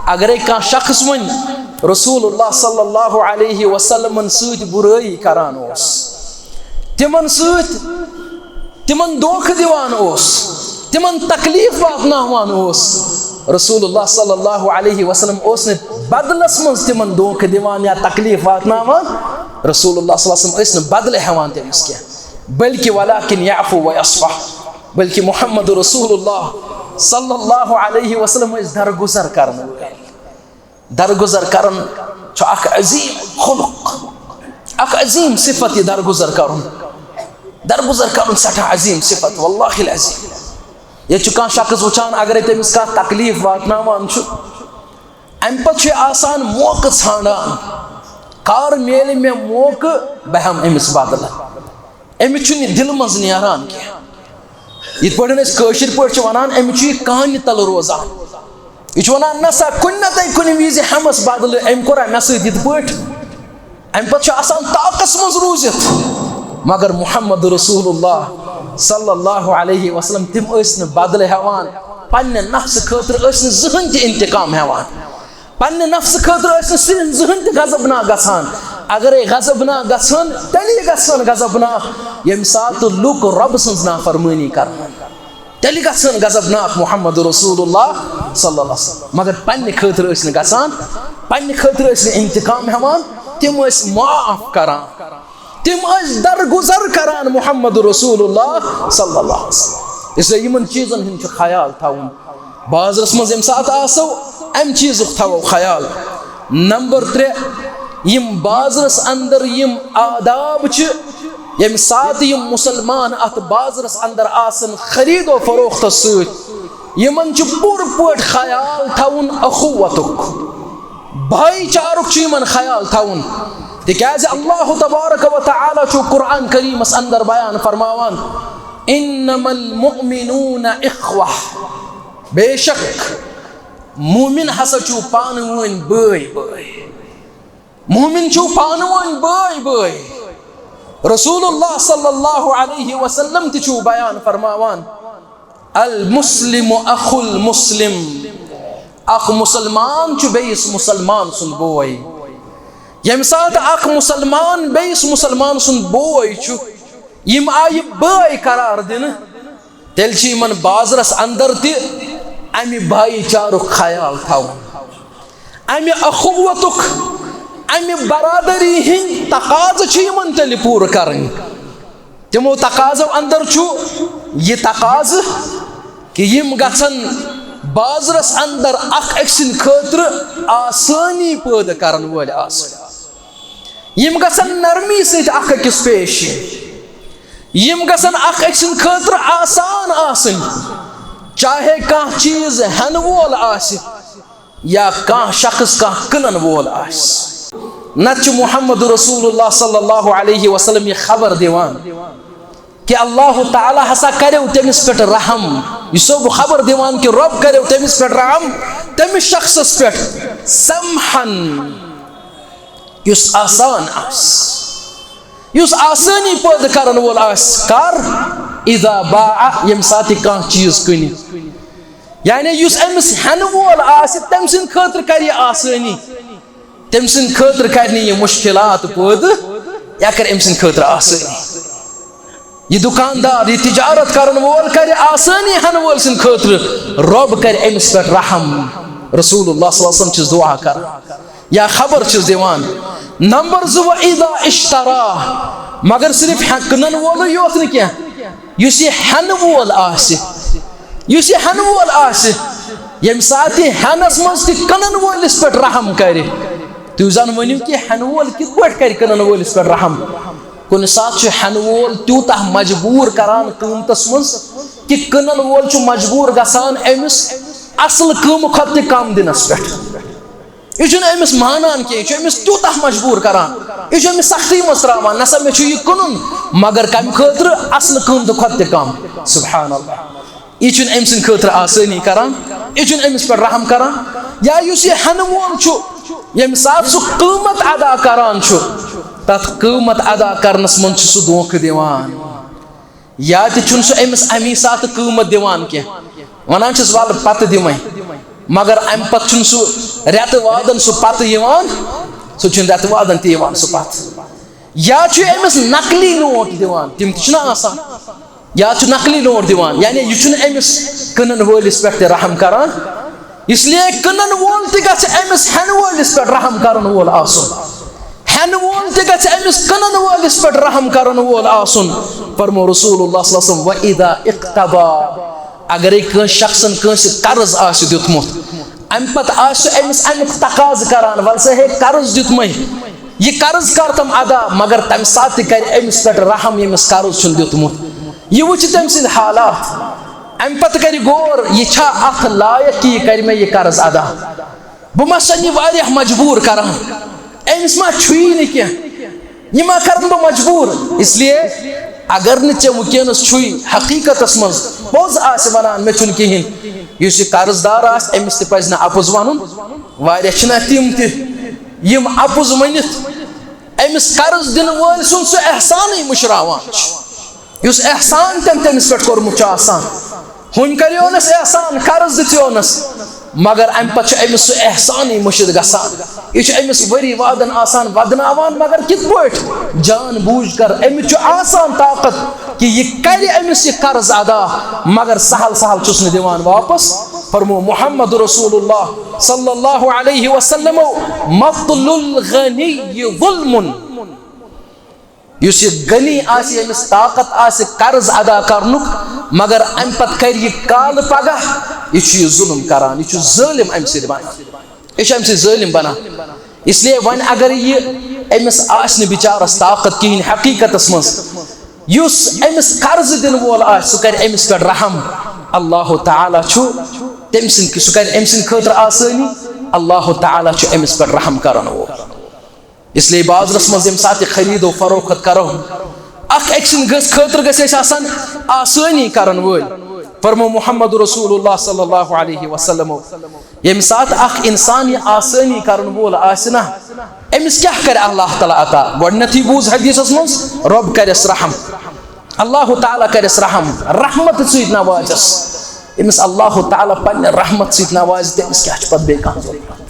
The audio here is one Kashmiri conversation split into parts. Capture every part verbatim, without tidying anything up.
اگرے کانٛہہ شخص وۄنۍ رسول اللہ صلی اللہ علیہ وسلمن سۭتۍ بُرٲیی کران اوس، تِمن سۭتۍ تِمن دھوکہٕ دِوان اوس، تِمن تکلیف واتناوان اوس، رسول اللہ صلی اللہ علیہ وسلم اوس نہٕ بدلس منٛز تِمن دھوکہٕ دِوان یا تکلیف واتناوان۔ رسول اللہ صلی اللہ علیہ وسلم ٲسۍ نہٕ بدلہٕ ہٮ۪وان تٔمِس کینٛہہ، بلکہِ ولکن یعفو و یصفح، بلکہِ محمد رسول اللہ صلی اللہ علیہ وسلم ٲسۍ درگُزر کرن وٲلۍ۔ درگُزر کرُن چھُ اکھ عظیٖم خلق، اکھ عظیٖم صفت۔ یہِ درگُزر کرُن، درگُزر کرُن سٮ۪ٹھاہ عظیٖم صفت، واللہ العظیٖم۔ ییٚتہِ چھُ کانٛہہ شخص وٕچھان، اگرے تٔمِس کانٛہہ تکلیٖف واتناوان چھُ، اَمہِ پتہٕ چھُ یہِ آسان موقعہٕ ژھانٛڈان، کر میلہِ مےٚ موقعہٕ، بہٕ ہٮ۪مہٕ أمِس بدلہٕ۔ أمِس چھُنہٕ یہِ دِلہٕ منٛز نیران کینٛہہ۔ یِتھ پٲٹھۍ أسۍ کٲشِر پٲٹھۍ چھِ وَنان، أمِس چھُ یہِ کانہِ تَل روزان۔ یہِ چھُ وَنان، نہ سا، کُنہِ نَتہٕ کُنہِ وِزِ ہٮ۪مَس بدلہٕ، أمۍ کوٚرا مےٚ سۭتۍ یِتھ پٲٹھۍ؟ اَمہِ پَتہٕ چھُ آسان طاقَس منٛز روٗزِتھ۔ مگر محمد رسول اللہ صلی اللہ علیہ وسلم، تِم ٲسۍ نہٕ بدلہٕ ہٮ۪وان، پنٛنہِ نفسہٕ خٲطرٕ ٲسۍ نہٕ زٕہٕنۍ تہِ انتقام ہٮ۪وان۔ پننہِ نفسہٕ خٲطرٕ ٲسۍ نہٕ سِنۍ زٕہٕنۍ تہِ غضبناک گژھان۔ اگرے غضبناک گژھن، تیٚلی گژھن غضبناک، ییٚمہِ ساتہٕ لُکھ رۄبہٕ سٕنٛز نافرمٲنی کرن، تیٚلہِ گژھن غضبناک محمد رسول اللہ صلی اللہ علیہ وسلم۔ مگر پننہِ خٲطرٕ ٲسۍ نہٕ گژھان، پننہِ خٲطرٕ ٲسۍ نہٕ انتقام ہٮ۪وان، تِم ٲسۍ معاف کران۔ تِم ٲسۍ درگُزر کران محمد رسول اللہ صلی اللہ علیہ وسلم۔ اس لیے یِمن چیٖزن ہُنٛد چھُ خیال تھاوُن۔ بازرس منٛز ییٚمہِ ساتہٕ آسو، امہِ چیٖزُک تھاوو خیال۔ نمبر ترٛےٚ، یِم بازرس اندر یِم آداب چھِ، ییٚمہِ ساتہٕ یِم مسلمان اتھ بازرس اندر آسن خرید و فروختس سۭتۍ، یِمن چھُ پوٗرٕ پٲٹھۍ خیال تھاوُن اخوتُک۔ بھائی چارُک چھُ یِمن خیال تھاوُن، تِکیازِ اللہ تبارک و تعالیٰ چھُ قرآن کریمس اندر بیان فرماوان، "انما المؤمنون اخوہ"، بے شک مومن ہسا چھُ پانہٕ ؤنۍ بٲے بٲے، مومن چھُ پانہٕ ؤنۍ بٲے بٲے۔ رسول اللہ صلی اللہ علیہ وسلم تہِ چھُ بیان فرماوان، "المسلم اخو المسلم"، اکھ مسلمان چھُ بیٚیِس مسلمان سُنٛد بوے۔ ییٚمہِ ساتہٕ اکھ مسلمان بیٚیِس مسلمان سُنٛد بوے چھُ، یِم آیہِ بٲے قرار دِنہٕ، تیٚلہِ چھُ یِمن بازرس اندر تہِ امہِ بھایی چارُک خیال تھاوُن، امہِ اخوتُک، امہِ برادری ہٕنٛدۍ تقاضہٕ چھِ یِمن تیٚلہِ پوٗرٕ کرٕنۍ۔ تِمو تقاضو اندر چھُ یہِ تقاضہٕ کہِ یِم گژھن بازرس اندر اکھ أکۍ سٕنٛدِ خٲطرٕ آسٲنی پٲدٕ کرن وٲلۍ آسٕنۍ۔ یِم گژھن نرمی سۭتۍ اکھ أکِس پیش یِنۍ۔ یِم گژھن اکھ أکۍ سٕنٛدِ خٲطرٕ آسان آسٕنۍ، چاہے کانٛہہ چیٖز ہٮ۪نہٕ وول آسہِ یا کانٛہہ شخص کانٛہہ کٕنن وول آسہِ۔ نتہٕ چھُ محمد رسول اللہ صلی اللہ علیہ وسلم یہِ خبر دِوان کہِ اللہ تعالیٰ ہسا کریو تٔمِس پٮ۪ٹھ رحم۔ یہِ چھُسو بہٕ خبر دِوان کہِ رۄب کریو تٔمِس پٮ۪ٹھ رحم، تٔمِس شخصس پٮ۪ٹھ، سمحن، یُس آسان آسہِ، یُس آسٲنی پٲدٕ کرن وول آسہِ۔ کر؟ اذا باع، ییٚمہِ ساتہٕ یہِ کانٛہہ چیٖز کٕنہِ۔ یعنی یُس أمِس ہٮ۪نہٕ وول آسہِ، تٔمۍ سٕنٛدِ خٲطرٕ کرِ یہِ آسٲنی، تٔمۍ سٕنٛدِ خٲطرٕ کرِ نہٕ یہِ مُشکِلات پٲدٕ، یہِ کرِ أمۍ سٕنٛدِ خٲطرٕ آسٲنی۔ یہِ دُکاندار، یہِ تجارت کرن وول کرِ آسٲنی ہٮ۪نہٕ وٲلۍ سٕنٛدِ خٲطرٕ، رۄب کرِ أمِس پٮ۪ٹھ رحم۔ رسول اللہ صلی اللہ علیہ وسلم چھُس دعا کران۔ یا خبر چھُس دِوان۔ نمبر زٕ، و اذا اشترا، مگر صرف ہٮ۪-، کٕنن وولٕے یوت نہٕ کینٛہہ، یُس یہِ ہٮ۪نہٕ وول آسہِ، یُس یہِ ہٮ۪نہٕ وول آسہِ، ییٚمہِ ساتہٕ یہِ ہٮ۪نس منٛز تہِ کٕنن وٲلِس پٮ۪ٹھ رحم کرِ۔ تُہۍ زن ؤنِو کہِ ہٮ۪نہٕ وول کِتھ پٲٹھۍ کرِ کٕنن وٲلِس پٮ۪ٹھ رحم؟ کُنہِ ساتہٕ چھُ ہٮ۪نہٕ وول تیوٗتاہ مجبوٗر کران قۭمتس منٛز کہِ کٕنن وول چھُ مجبوٗر گژھان أمِس اصل قۭمہٕ کھۄتہٕ تہِ کم دِنس پٮ۪ٹھ۔ یہِ چھُنہٕ أمِس مانان کینٛہہ، یہِ چھُ أمِس تیوٗتاہ مجبوٗر کران، یہِ چھُ أمِس سختی منٛز ترٛاوان، نہ سا مےٚ چھُ یہِ کٕنُن، مگر کمہِ خٲطرٕ؟ اصل قۭمتہٕ کھۄتہٕ تہِ کم۔ سبحان اللہ، یہِ چھُنہٕ أمۍ سٕنٛدِ خٲطرٕ آسٲنی کران، یہِ چھُنہٕ أمِس پٮ۪ٹھ رحم کران۔ یا یُس یہِ ہٮ۪نہٕ وول چھُ، ییٚمہِ ساتہٕ سُہ قۭمتھ ادا کران چھُ، تتھ قۭمتھ ادا کرنس منٛز چھُ سُہ دھوکہٕ دِوان۔ یا تہِ چھُنہٕ سُہ أمِس اَمی ساتہٕ قۭمتھ دِوان کینٛہہ، وَنان چھِس، "وَلہٕ پَتہٕ دِمَے۔" مگر امہِ پتہٕ چھُنہٕ سُہ رٮ۪تہٕ وادن سُہ پتہٕ یِوان، سُہ چھُنہٕ رٮ۪تہٕ وادن تہِ یِوان سُہ پتہٕ۔ یا چھُ أمِس نقلی نوٹ دِوان، تِم تہِ چھِنہ آسان۔ یا چھُ نقلی نوٹ دِوان، یعنی یہِ چھُنہٕ أمِس کٕنن وٲلِس پٮ۪ٹھ تہِ رحم کران۔ اس لیے کٕنن وول تہِ گژھِ أمِس ہٮ۪نہٕ وٲلِس پٮ۪ٹھ رحم کرن وول آسُن۔ ہٮ۪نہٕ وول تہِ گژھِ أمِس کٕنن وٲلِس پٮ۪ٹھ رحم کرن وول آسُن۔ فرمو رسول اللہ صلی اللہ علیہ وسلم، "وَإِذَا اِقْتَضَىٰ"، اگرے کٲنٛسہِ شخصن کٲنٛسہِ قرض آسہِ دیُتمُت، امہِ پتہٕ آسہِ سُہ أمِس امیُک تقاضہٕ کران، "ول سا ہے، قرض دیُتمے، یہِ قرض کر تم ادا"، مگر تمہِ ساتہٕ تہِ کرِ أمِس پٮ۪ٹھ رحم، ییٚمِس قرض چھُنہٕ دیُتمُت۔ یہِ وٕچھِ تٔمۍ سٕنٛدۍ حالات، امہِ پتہٕ کرِ غور، یہِ چھا اتھ لایق کہِ یہِ کرِ مےٚ یہِ قرض ادا؟ بہٕ ما چھُسَن یہِ واریاہ مجبوٗر کران؟ أمِس ما چھُیی نہٕ کینٛہہ؟ یہِ ما کرن بہٕ مجبوٗر؟ اس لیے اگر نہٕ ژےٚ وٕنکیٚنس چھُے حقیٖقتس منٛز پوٚز آسہِ ونان، مےٚ چھُنہٕ کِہیٖنۍ، یُس یہِ قرض دار آسہِ، أمِس تہِ پزِ نہٕ اپُز ونُن۔ واریاہ چھِنہ تِم تہِ، یِم اپُز ؤنِتھ أمِس قرض دِنہٕ وٲلۍ سُنٛد سُہ احسانٕے مُشراوان چھِ۔ یُس احسان تٔمۍ تٔمِس پٮ۪ٹھ کوٚرمُت چھُ آسان، ہُمۍ کریونس احسان، قرض دِژیونس، مگر امہِ پتہٕ چھُ أمِس سُہ احسانٕے مٔشِتھ گژھان۔ یہِ چھُ أمِس ؤری وادن آسان ودناوان، مگر کِتھ پٲٹھۍ؟ جان بوٗجھ کر، أمِس چھُ آسان طاقت کہِ یہِ کرِ أمِس یہِ قرض ادا، مگر سہل سہل چھُس نہٕ دِوان واپس۔ فرمو محمد رسول اللہ صلی اللہ علیہ وسلم، "مطل الغنی ظلم"۔ یُس یہِ غنی آسہِ، ییٚمِس طاقت آسہِ قرض ادا کرنُک، مگر امہِ پتہٕ کرِ یہِ کالہٕ پگاہ، یہِ چھُ یہِ ظلم کران، یہِ چھُ ظٲلم امہِ سۭتۍ بنان، یہِ چھُ امہِ سۭتۍ ظٲلم بنان۔ اس لیے وۄنۍ اگر یہِ أمِس آسہِ نہٕ بِچارس طاقت کِہیٖنۍ حقیٖقتس منٛز، یُس أمِس قرض دِنہٕ وول آسہِ، سُہ کرِ أمِس پٮ۪ٹھ رحم۔ اللہ تعالیٰ چھُ تٔمۍ سٕنٛدِ، سُہ کرِ أمۍ سٕنٛدِ خٲطرٕ آسٲنی۔ اللہ تعالیٰ چھُ أمِس پٮ۪ٹھ رحم کرن وول۔ اس لیے بازرس منٛز ییٚمہِ ساتہٕ تہِ خرید و فروخت کرو، اکھ أکۍ سٕنٛدِ گٔژھ-، خٲطرٕ گژھِ اَسہِ آسن آسٲنی کرن وٲلۍ۔ فرمو محمد رسول اللہ صلی اللہ علیہ وسلم، ییٚمہِ ساتہٕ اکھ انسان یہِ آسٲنی کرن وول آسہِ نا، أمِس کیٛاہ کرِ اللہ تعالیٰ عطا؟ گۄڈٕنیتھٕے بوٗز حدیثس منٛز، رۄب کرٮ۪س رحم، اللہ تعالیٰ کرٮ۪س رحم، رحمت سۭتۍ نوازٮ۪س۔ أمِس اللہ تعالیٰ پننہِ رحمت سۭتۍ نوازِ، تٔمِس کیٛاہ چھُ پتہٕ بیٚیہِ کانٛہہ ضروٗرت؟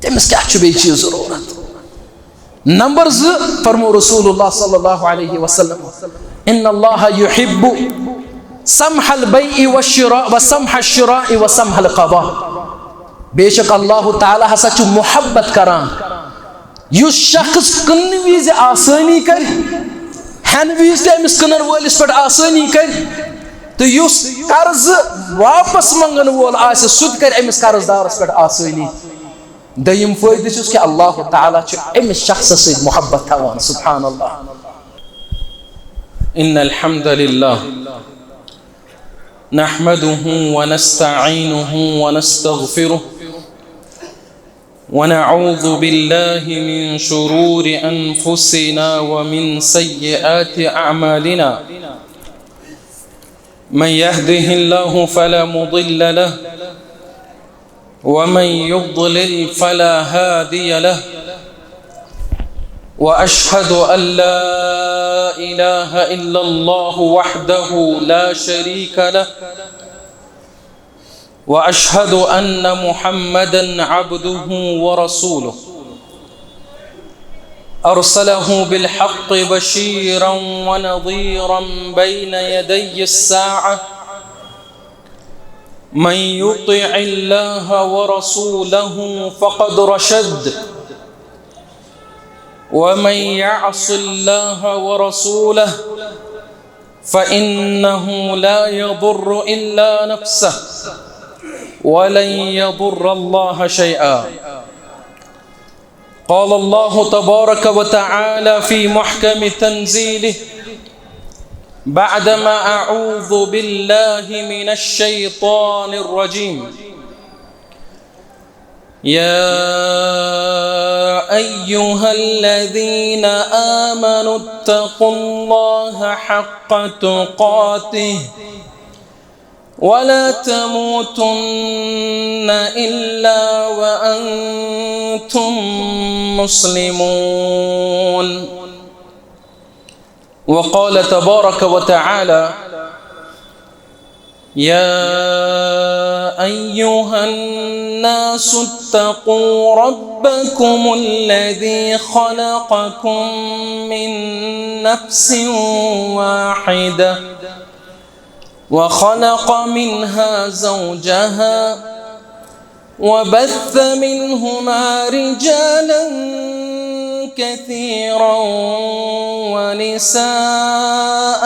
تٔمِس کیٛاہ چھُ بیٚیہِ چیٖز ضروٗرت؟ نمبر زٕ، فرمو رسول اللہ صلی اللہ علیہ وسلم، "ان اللہ یحب سمح البیع والشراء، و سمح الشراء و سمح القضاء"۔ بے شک اللہ تعالیٰ ہسا چھُ محبت کران یُس شخص کٕننہٕ وِزِ آسٲنی کرِ، ہٮ۪نہٕ وِزِ تہِ أمِس کٕنن وٲلِس پٮ۪ٹھ آسٲنی کرِ، تہٕ یُس قرضہٕ واپس منٛگن وول آسہِ، سُہ تہِ کرِ أمِس قرض دارس پٮ۪ٹھ آسٲنی۔ دوٚیِم فٲیدٕ چھُس کہِ اللہ تعالیٰ چھُ أمِس شخصس سۭتۍ محبت تھاوان۔ سبحان اللہ۔ ان الحمد لله نحمده ونستعينه ونستغفره ونعوذ بالله من شرور أنفسنا ومن سيئات أعمالنا. من يهده الله فلا مضل له، ومن يضلل فلا هادي له. وأشهد أن لا إله إلا الله وحده لا شريك له، وأشهد أن محمدا عبده ورسوله، أرسله بالحق بشيرا ونذيرا بين يدي الساعة. من يطع الله ورسوله فقد رشد، ومن يعص الله ورسوله فإنه لا يضر إلا نفسه ولن يضر الله شيئا. قال الله تبارك وتعالى في محكم تنزيله بعدما أعوذ بالله من الشيطان الرجيم. يا أيها الذين آمنوا اتقوا الله حق تقاته ولا تموتن إلا وأنتم مسلمون. وقال تبارك وتعالى: يا أيها الناس اتقوا ربكم الذي خلقكم من نفس واحدة وخلق منها زوجها وبث منهما رجالا كثيرا ونساء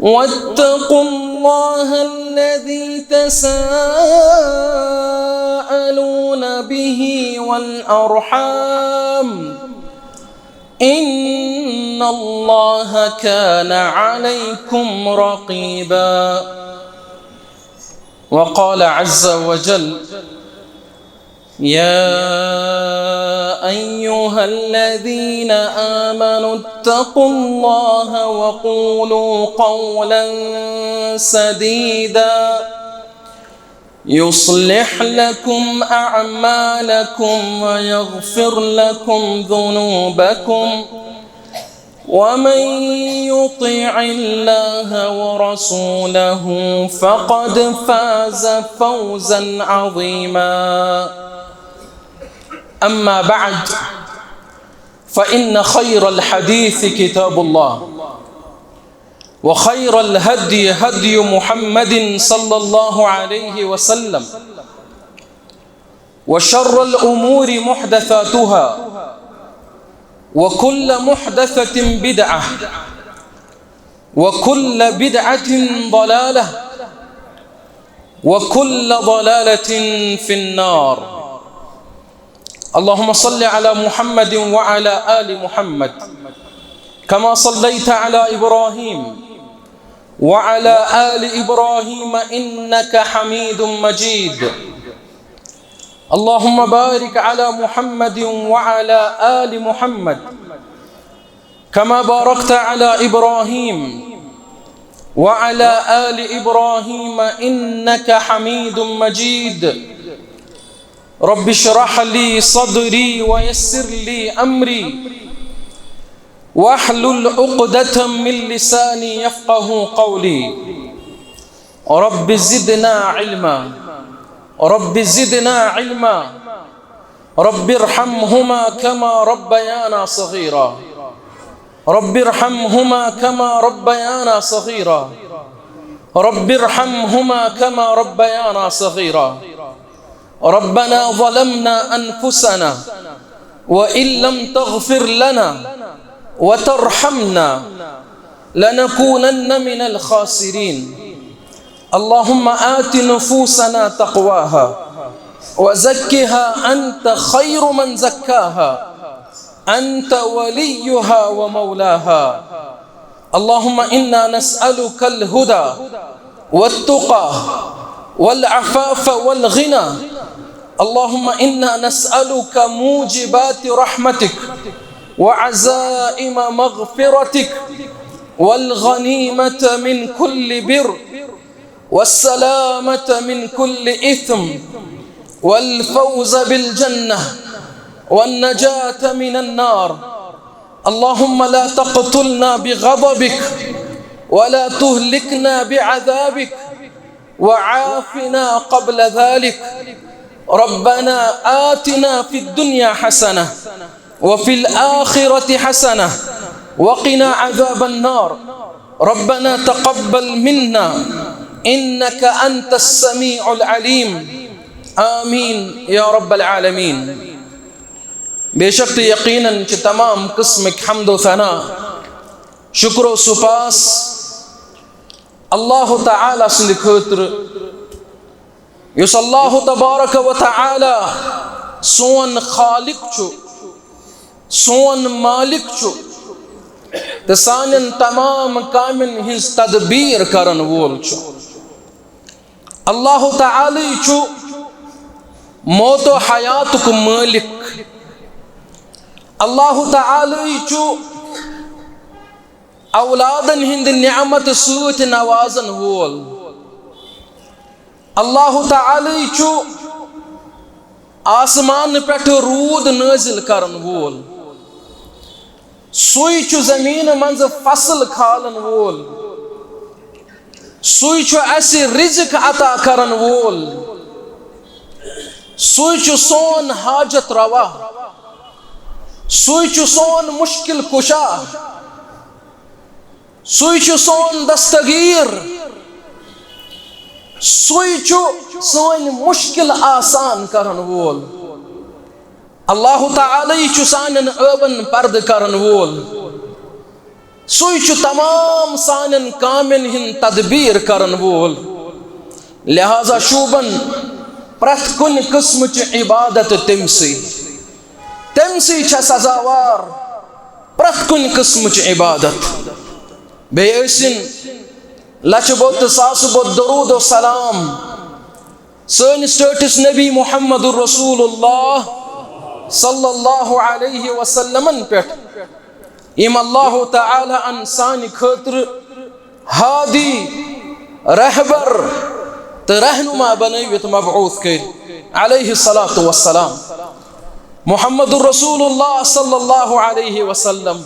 واتقوا الله الذي تساءلون به والأرحام إن الله كان عليكم رقيبا. وقال عز وجل: يا أيها الذين آمنوا اتقوا الله وقولوا قولا سديدا يصلح لكم أعمالكم ويغفر لكم ذنوبكم ومن يطع الله ورسوله فقد فاز فوزا عظيما. أما بعد، فإن خير الحديث كتاب الله، وخير الهدي هدي محمد صلى الله عليه وسلم، وشر الأمور محدثاتها، وكل محدثة بدعة، وكل بدعة ضلالة، وكل ضلالة في النار. اللهم صل على محمد وعلى آل محمد كما صليت على إبراهيم وعلى آل إبراهيم إنك حميد مجيد. اللهم بارك على محمد وعلى آل محمد كما باركت على إبراهيم وعلى آل إبراهيم إنك حميد مجيد. رب اشرح لي صدري ويسر لي أمري واحلل عقدة من لساني يفقه قولي. رب زدنا علما. رب زدنا علما. رب ارحمهما كما ربيانا صغيرا. رب ارحمهما كما ربيانا صغيرا. رب ارحمهما كما ربيانا صغيرا. ربنا ظلمنا أنفسنا وإن لم تغفر لنا وترحمنا لنكونن من الخاسرين. اللهم آت نفوسنا تقواها وزكها أنت خير من زكاها أنت وليها ومولاها. اللهم إنا نسألك الهدى والتقى والعفاف والغنى. اللهم إنا نسألك موجبات رحمتك وعزائم مغفرتك والغنيمة من كل بر والسلامة من كل إثم والفوز بالجنة والنجاة من النار. اللهم لا تقتلنا بغضبك ولا تهلكنا بعذابك وعافنا قبل ذلك. ربنا آتنا في الدنيا حسنة وفي الآخرة حسنة وقنا عذاب النار. ربنا تقبل منا إنك أنت السميع العليم. آمين يا رب العالمين. بے شک تہٕ یقیناً چھِ تمام قٕسمٕکۍ حمد و ثنا، شکر و سپاس اللہ تعالیٰ سٕنٛدِ خٲطرٕ، یُس اللہ تبارک و تعالیٰ سون خالق چھُ، سون مالک چھُ، تہٕ سانٮ۪ن تمام کامٮ۪ن ہٕنٛز تدبیر کرن وول چھُ۔ اللہ تعالیٰ چھُ موت و حیاتُک مٲلِک۔ اللہ تعالیٰ چھُ اولادن ہٕنٛدِ نعمت سۭتۍ نوازن وول۔ اللہ تعالیٰ چھُ آسمان پٮ۪ٹھ روٗد نٲزِل کرن وول۔ سُے چھُ زمین منٛز فصل کھالن وول۔ سُے چھُ اَسہِ رِزق عطا کرن وول۔ سُے چھُ سون حاجت روا۔ سُے چھُ سون مُشکِل کُشا۔ سُے چھُ سون دستگیٖر۔ سُے چھُ سٲنۍ مُشکِل آسان کرن وول۔ اللہ تعالیٰ چھُ سانٮ۪ن عٲبن پردٕ کرن وول۔ سُے چھُ تمام سانٮ۪ن کامٮ۪ن ہُنٛد تدبیٖر کرن وول۔ لہذا شوٗبن پرٛٮ۪تھ کُنہِ قٕسمٕچ عبادت تٔمۍ سٕے۔ تٔمۍ سٕے چھےٚ سزاوار پرٛٮ۪تھ کُنہِ قٕسمٕچ عبادت۔ بیٚیہِ ٲسِن لچھِ بوٚد تہٕ ساسہٕ بوٚد درود و سلام سٲنِس ٹٲٹھِس نبی محمد رسول اللہ صلی اللہ علیہ وسلمن پٮ۪ٹھ، یِم اللہ تعالیٰ ہن سانہِ خٲطرٕ ہادی، رہبر تہٕ رہنما بنٲوِتھ مبعوث کٔرۍ، علیہ الصلوۃ والسلام۔ محمد رسول اللہ صلی اللہ علیہ وسلم،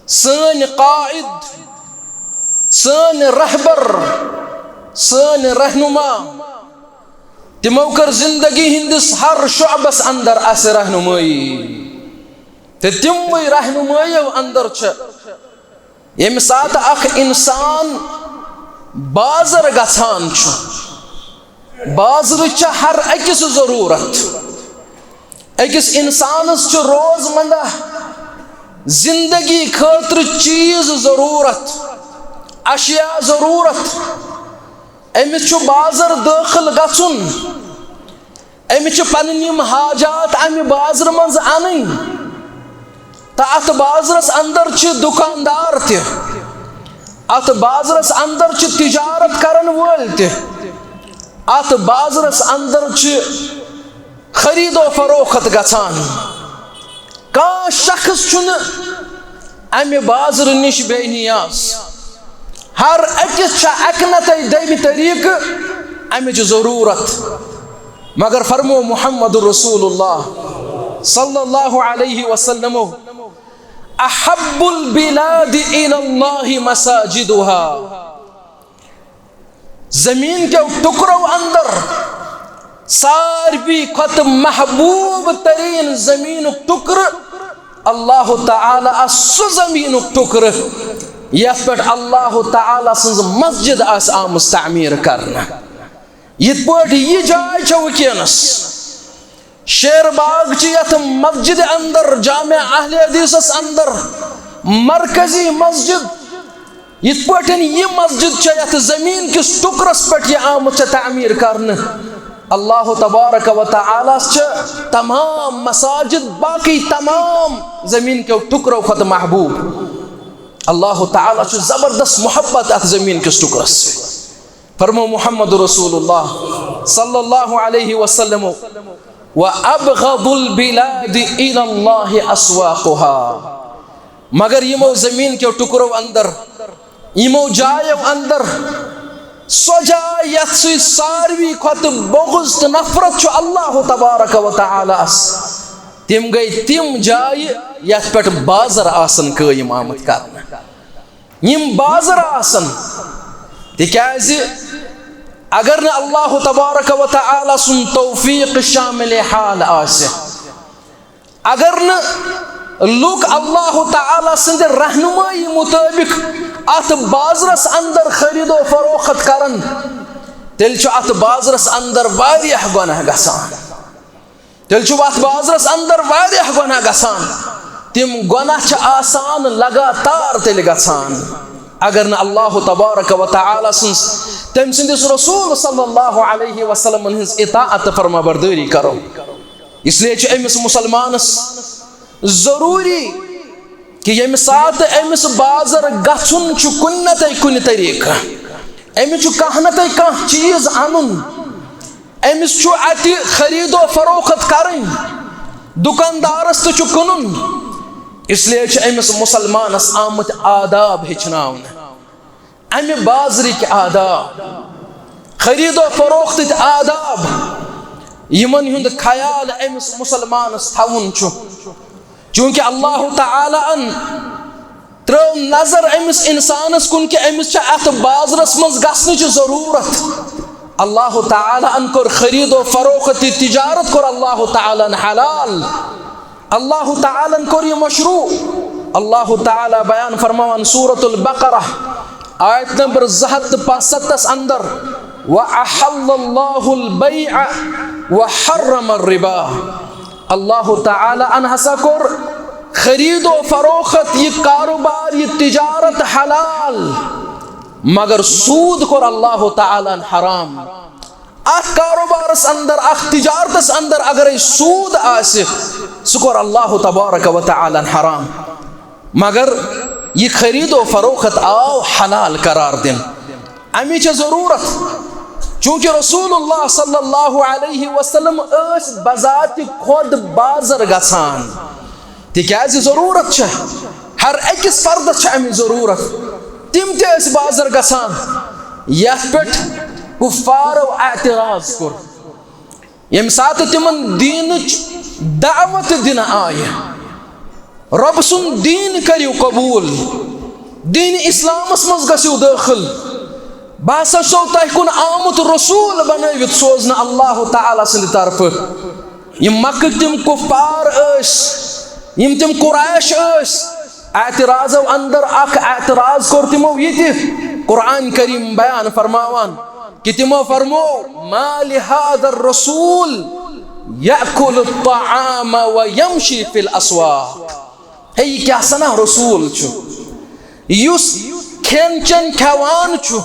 سٲنۍ قائد، سٲنۍ رہبر، سٲنۍ رہنما، تِمو کٔر زندگی ہٕنٛدِس ہر شعبس اندر اسہِ رہنمٲیی۔ تہٕ تِموٕے رہنمٲیو اندر چھِ، ییٚمہِ ساتہٕ اکھ انسان بازر گژھان چھُ، بازرٕچ چھےٚ ہر أکِس ضروٗرت۔ أکِس انسانس چھُ روزمرہ زندگی خٲطرٕ چیٖز ضروٗرت، اشیاء ضروٗرت۔ أمِس چھُ بازر دٲخل گژھُن، أمِس چھِ پنٕنۍ یِم حاجات امہِ بازرٕ منٛز انٕنۍ۔ تہٕ اتھ بازرس اندر چھِ دُکاندار تہِ، اتھ بازرس اندر چھِ تجارت کرن وٲلۍ تہِ، اتھ بازرس اندر چھِ خرید و فروخت گژھان۔ کانٛہہ شخص چھُنہٕ امہِ بازرٕ نِش بے نیاز۔ ہر أکِس چھےٚ اَکہِ نتہٕ دوٚیمہِ طریٖقہٕ اَمِچ ضروٗرت۔ مگر فرمو محمد رسول اللہ صلی اللہ علیہ وسلم، "احب البلاد الی اللہ مساجدها"۔ زمین کیو ٹکرو اندر ساروی کھۄتہٕ محبوب ترین زمینُک ٹکرٕ اللہ تعالیٰ آسہِ سُہ زمینُک ٹکرٕ یتھ پٮ۪ٹھ اللہ تعالیٰ سٕنٛز مسجد آسہِ آمٕژ تعمیٖر کرنہٕ۔ یِتھ پٲٹھۍ یہِ جاے چھےٚ وٕنکیٚنس شیر باغ چہِ یتھ مسجد اندر، جامع اہل حدیثس اندر مرکزی مسجد، یِتھ پٲٹھۍ یہِ مسجد چھےٚ یتھ زمین کِس ٹکرس پٮ۪ٹھ یہِ آمٕژ چھےٚ تعمیٖر کرنہٕ، اللہ تبارک و تعالیٰ ہس چھِ تمام مساجد باقی تمام زمین کیو ٹکرو کھۄتہٕ محبوب۔ اللہ تعالیٰ چھُ زبردست محبت اتھ زمین کِس ٹکرس سۭتۍ۔ فرمو محمد رسول اللہ صلی اللہ علیہ وسلم، "وَأَبْغَضُ الْبِلَادِ إِلَى اللَّهِ أَسْوَاقُهَا"۔ مگر یِمو زمین کیو ٹکرو اندر، یِمو جایو اندر، سۄ جاے یتھ سۭتۍ ساروی کھۄتہٕ بغض تہٕ نفرت چھُ اللہ تبارک و تعالیٰ ہس، تِم گٔے تِم جایہِ یتھ پٮ۪ٹھ بازر آسن قٲیِم آمٕتۍ کرنہٕ۔ یِم بازر آسن، تِکیازِ اگر نہٕ اللہ تبارک و تعالیٰ سُنٛد توفیق شامل حال آسہِ، اگر نہٕ لُکھ اللہ تعالیٰ سٕنٛدِ رہنمٲیی مُطٲبِق اتھ بازرس اندر خرید و فروخت کرن، تیٚلہِ چھُ اتھ بازرس اندر واریاہ گۄناہ گژھان۔ تیٚلہِ چھُ اتھ بازرس اندر واریاہ گۄناہ گژھان۔ تِم گۄناہ چھِ آسان لگاتار تیٚلہِ گژھان، اگر نہٕ اللہ تبارک و تعالیٰ سٕنٛز، تٔمۍ سٕنٛدِس رسول صلی اللہ علیہ وسلمن ہٕنٛز اطاعت تہٕ فرما بردٲری کرو۔ اس لیے چھُ أمِس مسلمانس ضروٗری کہِ ییٚمہِ ساتہٕ أمِس بازر گژھُن چھُ کُنہِ نتہٕ کُنہِ طریٖقہٕ، أمِس چھُ کانٛہہ نتہٕ کانٛہہ چیٖز اَنُن، أمِس چھُ اَتہِ خرید و فروخت کرٕنۍ، دُکاندارس تہِ چھُ کٕنُن، اس لیے چھِ أمِس مسلمانس آمٕتۍ آداب ہیٚچھناونہٕ۔ امہِ بازرٕکۍ آداب، خرید و فروختٕکۍ آداب، یِمن ہُنٛد خیال أمِس مسلمانس تھاوُن چھُ۔ چونکہ اللہ تعالیٰ ہن ترٲو نظر أمِس اِنسانَس کُن کہِ أمِس چھِ اَتھ بازرَس منٛز گژھنٕچ ضروٗرت۔ اللہ تعالیٰ ہن کوٚر خرید و فروخت، یہِ تجارت کوٚر اللہ تعالیٰ ہن حلال، اللہ تعالیٰ ہن کوٚر یہِ مشروع۔ اللہ تعالیٰ بیان فرماوان سورۃ البقرہ، آیت نمبر زٕ ہَتھ تہٕ پانٛژسَتتھس اندر، وَأَحَلَّ اللَّهُ الْبَيْعَ وَحَرَّمَ الرِّبَا۔ اللہ تعالیٰ ہن ہسا کوٚر خرید و فروخت، یہِ کاروبار، یہِ تجارت حلال، مگر سود کوٚر اللہ تعالیٰ ہن حرام۔ اتھ کاروبارس اندر، اتھ تجارتس اندر اگرے سود آسہِ، سُہ کوٚر اللہ تبارک و تعالیٰ ہن حرام۔ مگر یہِ خرید و فروخت آو حلال قرار دِنہٕ۔ امی چھِ ضروٗرت، چونکہ رسول اللہ صلی اللہ علیہ وسلم ٲسۍ بذات خود بازر گژھان، تِکیازِ ضروٗرت چھِ، ہر أکِس فردس چھِ امی ضروٗرت۔ تِم تہِ ٲسۍ بازر گژھان، یتھ پٮ۪ٹھ کفارو اعتراض کوٚر۔ ییٚمہِ ساتہٕ تِمن دیٖنٕچ دعوت دِنہٕ آیہِ، رۄب سُنٛد دیٖن کٔرِو قبوٗل، دیٖنِ اِسلامس منٛز گٔژھِو دٲخل، بہٕ ہسا چھُسو تۄہہِ کُن آمُت رسوٗل بنٲوِتھ سوزنہٕ اللہ تعالیٰ سٕنٛدِ طرفہٕ۔ یِم مکٕکۍ تِم کفار ٲسۍ، یِم تِم قریش ٲسۍ، اعتراضو اندر اکھ اعتراض کوٚر تِمو یہِ تہِ، قرآن کریم بیان فرماوان کہِ تِمو فرمو، ما لهذا الرسول يأكل الطعام ويمشي في الأسواق۔ ہے، یہِ کیٛاہ سنا رسول چھُ، یُس کھٮ۪ن چٮ۪ن کھٮ۪وان چھُ،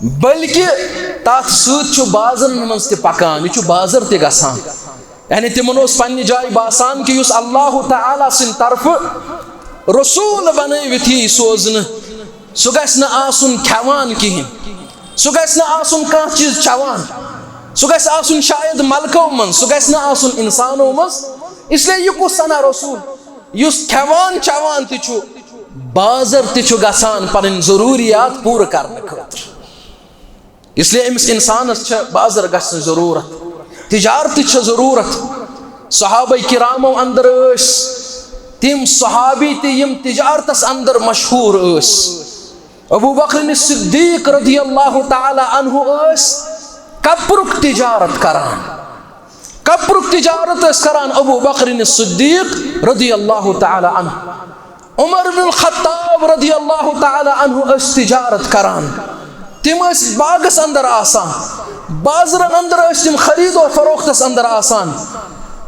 بلکہِ تَتھ سۭتۍ چھُ بازرن منٛز تہِ پکان، یہِ چھُ بازر تہِ گژھان۔ یعنی تِمن اوس پننہِ جایہِ باسان کہِ یُس اللہ تعالیٰ سٕنٛدِ طرفہٕ رسول بنٲوِتھ یی سوزنہٕ، سُہ گژھِ نہٕ آسُن کھٮ۪وان کِہیٖنۍ، سُہ گژھِ نہٕ آسُن کانٛہہ چیٖز چٮ۪وان، سُہ گژھِ آسُن شاید ملکو منٛز، سُہ گژھِ نہٕ آسُن اِنسانو منٛز۔ اس لیے یہِ کُس سنا رسول، یُس کھٮ۪وان چٮ۪وان تہِ چھُ، بازر تہِ چھُ گژھان پنٕنۍ ضروٗریات پوٗرٕ کرنہٕ خٲطرٕ۔ اس لیے أمِس اِنسانس چھےٚ بازر گژھنٕچ ضروٗرت، تجارتٕچ چھےٚ ضروٗرت۔ صحابہ کرامو اندر ٲسۍ تِم صحابی تہِ یِم تجارتس اندر مشہوٗر ٲسۍ۔ ابو بکر صدیق رضی اللہ تعالیٰ عنہ ٲسۍ کپرُک تجارت کران، کپرُک تجارت ٲسۍ کران ابو بکر صدیق رضی اللہ تعالیٰ عنہ۔ عمر بن الخطاب رضی اللہ تعالیٰ عنہ ٲسۍ تجارت کران، تِم ٲسۍ باغس اندر آسان، بازرن اندر ٲسۍ تِم خرید و فروختس اندر آسان۔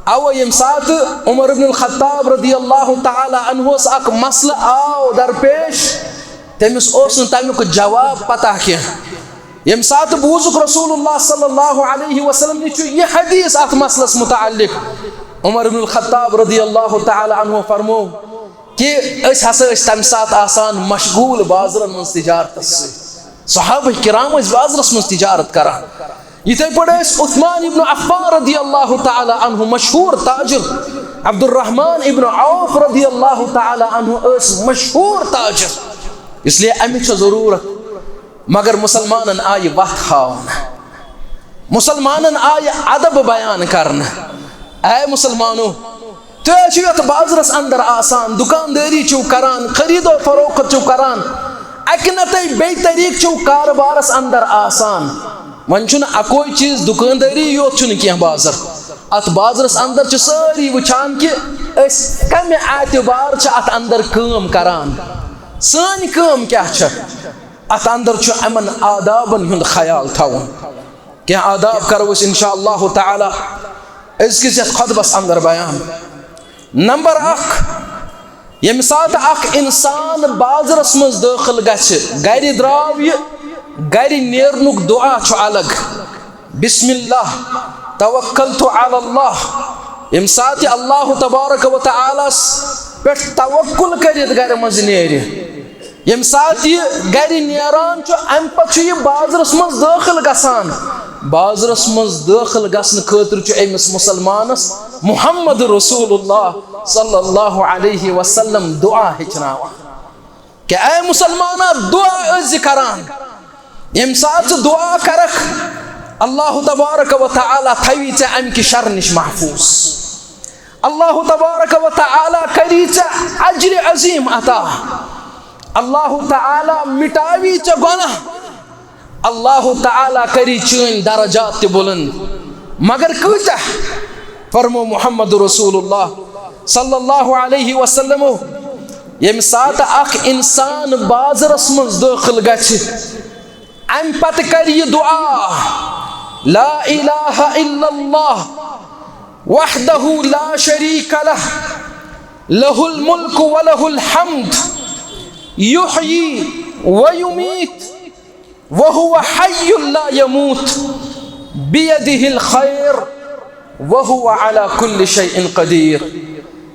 اوے ییٚمہِ ساتہٕ عمر بن الخطاب رضی اللہ تعالیٰ عنہس اکھ مسلہٕ آو درپیش، تٔمِس اوس نہٕ تمیُک جواب پتہ کینٛہہ۔ ییٚمہِ ساتہٕ بوٗزُکھ رسول اللہ صلی اللہ علیہ وسلم نِش چھُ یہِ حدیث اتھ مسلس متعلق، عمر بن الخطاب رضی اللہ تعالیٰ عنہ فرمو کہِ أسۍ ہسا ٲسۍ تمہِ ساتہٕ آسان مشغوٗل بازرن منٛز تجارتس سۭتۍ۔ صحابہ کرام ٲسۍ بازرس منٛز تجارت کران۔ یِتھے پٲٹھۍ ٲسۍ عثمان ابن عفان رضی اللہ تعالیٰ عنہ مشہوٗر تاجر، عبدالرحمان ابن عوف رضی اللہ تعالیٰ عنہ ٲسۍ مشہوٗر تاجر۔ اس لیے امِچ چھےٚ ضروٗرت، مگر مسلمانن آیہِ وتھ ہاونہٕ، مسلمانن آیہِ ادب بیان کرنہٕ۔ اے مسلمانو، تُہۍ حظ چھِو یَتھ بازرَس اندر آسان، دُکاندٲری چھِو کران، خرید و فروخت چھِو کران، اَکہِ نَتہٕ بیٚیہِ طریٖقہٕ چھِو کارٕبارَس اندر آسان۔ وۄنۍ چھُنہٕ اَکوے چیٖز، دُکاندٲری یوت چھُنہٕ کینٛہہ بازر۔ اَتھ بازرَس اندر چھِ سٲری وٕچھان کہِ أسۍ کَمہِ اعتبار چھِ اَتھ اندر کٲم کران، سٲنۍ کٲم کیٛاہ چھےٚ۔ اَتھ اندر چھُ یِمَن آدابَن ہُنٛد خیال تھاوُن۔ کینٛہہ آداب کرو أسۍ انشاء اللہ تعالیٰ أزکِس یتھ خطبس اندر بیان۔ نمبر اکھ، ییٚمہِ ساتہٕ اکھ انسان بازرس منٛز دٲخل گژھِ، گرِ درٛاو یہِ، گرِ نیرنُک دعا چھُ الگ، بسم اللہ، توکلت علی اللہ۔ ییٚمہِ ساتہٕ یہِ اللہ تبارک و تعالیٰ ہس پٮ۪ٹھ توکل کٔرِتھ گرِ منٛز نیرِ، ییٚمہِ ساتہٕ یہِ گرِ نیران چھُ، اَمہِ پتہٕ چھُ یہِ بازرس منٛز دٲخل گژھان۔ بازرس منٛز دٲخل گژھنہٕ خٲطرٕ چھُ أمِس مسلمانس محمد رسول اللہ صلی اللہ علیہ وسلم دعا ہیٚچھناوان۔ کہِ اے مسلمانا، دعا ٲسۍ زِ کران۔ ییٚمہِ ساتہٕ ژٕ دعا کرکھ، اللہ تبارک و تعالیٰ تھاوی ژےٚ اَمہِ کہِ شرٕ نِش محفوٗظ۔ اللہ تبارک و تعالیٰ کری ژےٚ اجر عظیم عطا۔ اللہ تعالیٰ مٹاوی ژےٚ گناہ۔ اللہ تعالیٰ کری چٲنۍ درجات تہِ بلند۔ مگر کۭتیاہ؟ فرمو محمد رسول اللہ صلی اللہ علیہ وسلم، ییٚمہِ ساتہٕ اکھ انسان بازرس منٛز دٲخل گژھِ، امہِ پتہٕ کرِ یہِ دعا، لا الہ الا اللہ وحدہ لا شریک لہ، لہ الملک ولہ الحمد، یحیی و یمیت، وہو حی لا یموت، بیدہ الخیر، وہو علی کل شیء قدیر۔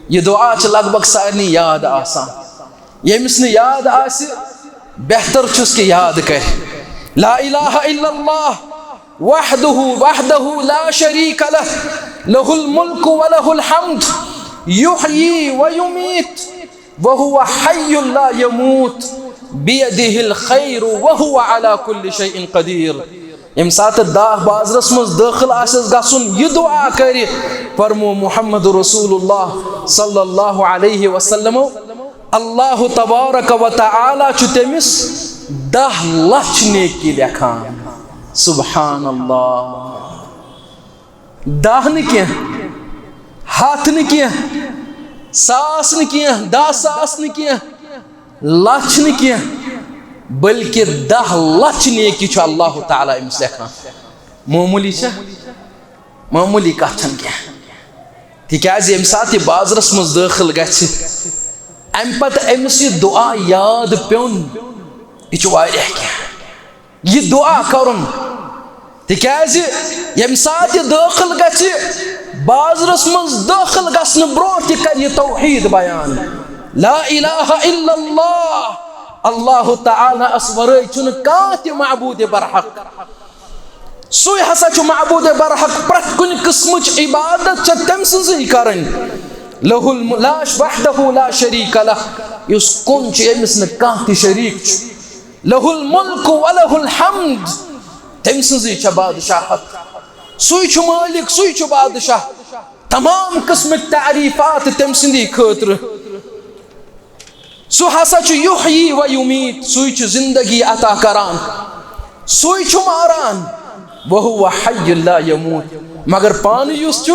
یہِ دعا چھِ لگ بگ سارنٕے یاد آسان۔ ییٚمِس نہٕ یاد آسہِ، بہتر چھُس کہِ یاد کرِ۔ لا الہ الا اللہ وحدہ، وحدہ لا شریک لہ، لہ الملک ولہ الحمد، یحیی و یمیت، وہو حی لا یموت، بیدہ الخیر وہو علی کل شیء قدیر۔ ییٚمہِ ساتہٕ داہ بازرس منٛز دٲخل آسٮ۪س گژھُن، یہِ دعا کرِ، فرمو محمد رسول اللہ صلی اللہ علیہ وسلم، اللہ تبارک و تعالیٰ چھُ تٔمِس دَہ لَچھ نیکی لیکھان۔ سبحان اللہ۔ دَہ نہٕ کینٛہہ، ہَتھ نہٕ کینٛہہ، ساس نہٕ کینٛہہ، دَہ ساس نہٕ کینٛہہ، لَچھ نہٕ کینٛہہ، بلکہِ دَہ لَچھ نیکی چھُ اللہ تعالیٰ أمِس لیکھان۔ معموٗلی چھا؟ معموٗلی کتھ چھنہٕ کینٛہہ۔ تِکیازِ ییٚمہِ ساتہٕ یہِ بازرس منٛز دٲخل گژھِ، امہِ پتہٕ أمِس یہِ دعا یاد پیوٚن، یہِ چھُ واریاہ کینٛہہ۔ یہِ دعا کرُن، تِکیازِ ییٚمہِ ساتہٕ یہِ دٲخل گژھِ، بازرس منٛز دٲخل گژھنہٕ برونٛٹھ تہِ کرِ یہِ توحید بیان، لا الہ الا اللہ، اللہ تعالیٰ ہس ورٲے چھُنہٕ کانٛہہ تہِ معبوٗدِ برحق۔ سُے ہسا چھُ معبوٗدِ برحق، پرٛٮ۪تھ کُنہِ قٕسمٕچ عبادت چھےٚ تٔمۍ سٕنٛزٕے کرٕنۍ۔ لہ الم-، لا ش-، وحدہ لا شریک لہ، یُس کُن چھُ، ییٚمِس نہٕ کانٛہہ تہِ شریٖک چھُ۔ لہ الملک و لہ الحمد، تٔمۍ سٕنٛزٕے چھےٚ بادشاہت۔ سُے چھُ مٲلِک، سُے چھُ بادشاہ۔ تمام قٕسمٕکۍ تعریٖفات تٔمۍ سٕنٛدی خٲطرٕ۔ سُہ ہسا چھُ یحیی و یمیت، سُے چھُ زندگی عطا کران، سُے چھُ ماران۔ وہو حی لا یموت، مگر پانہٕ یُس چھُ،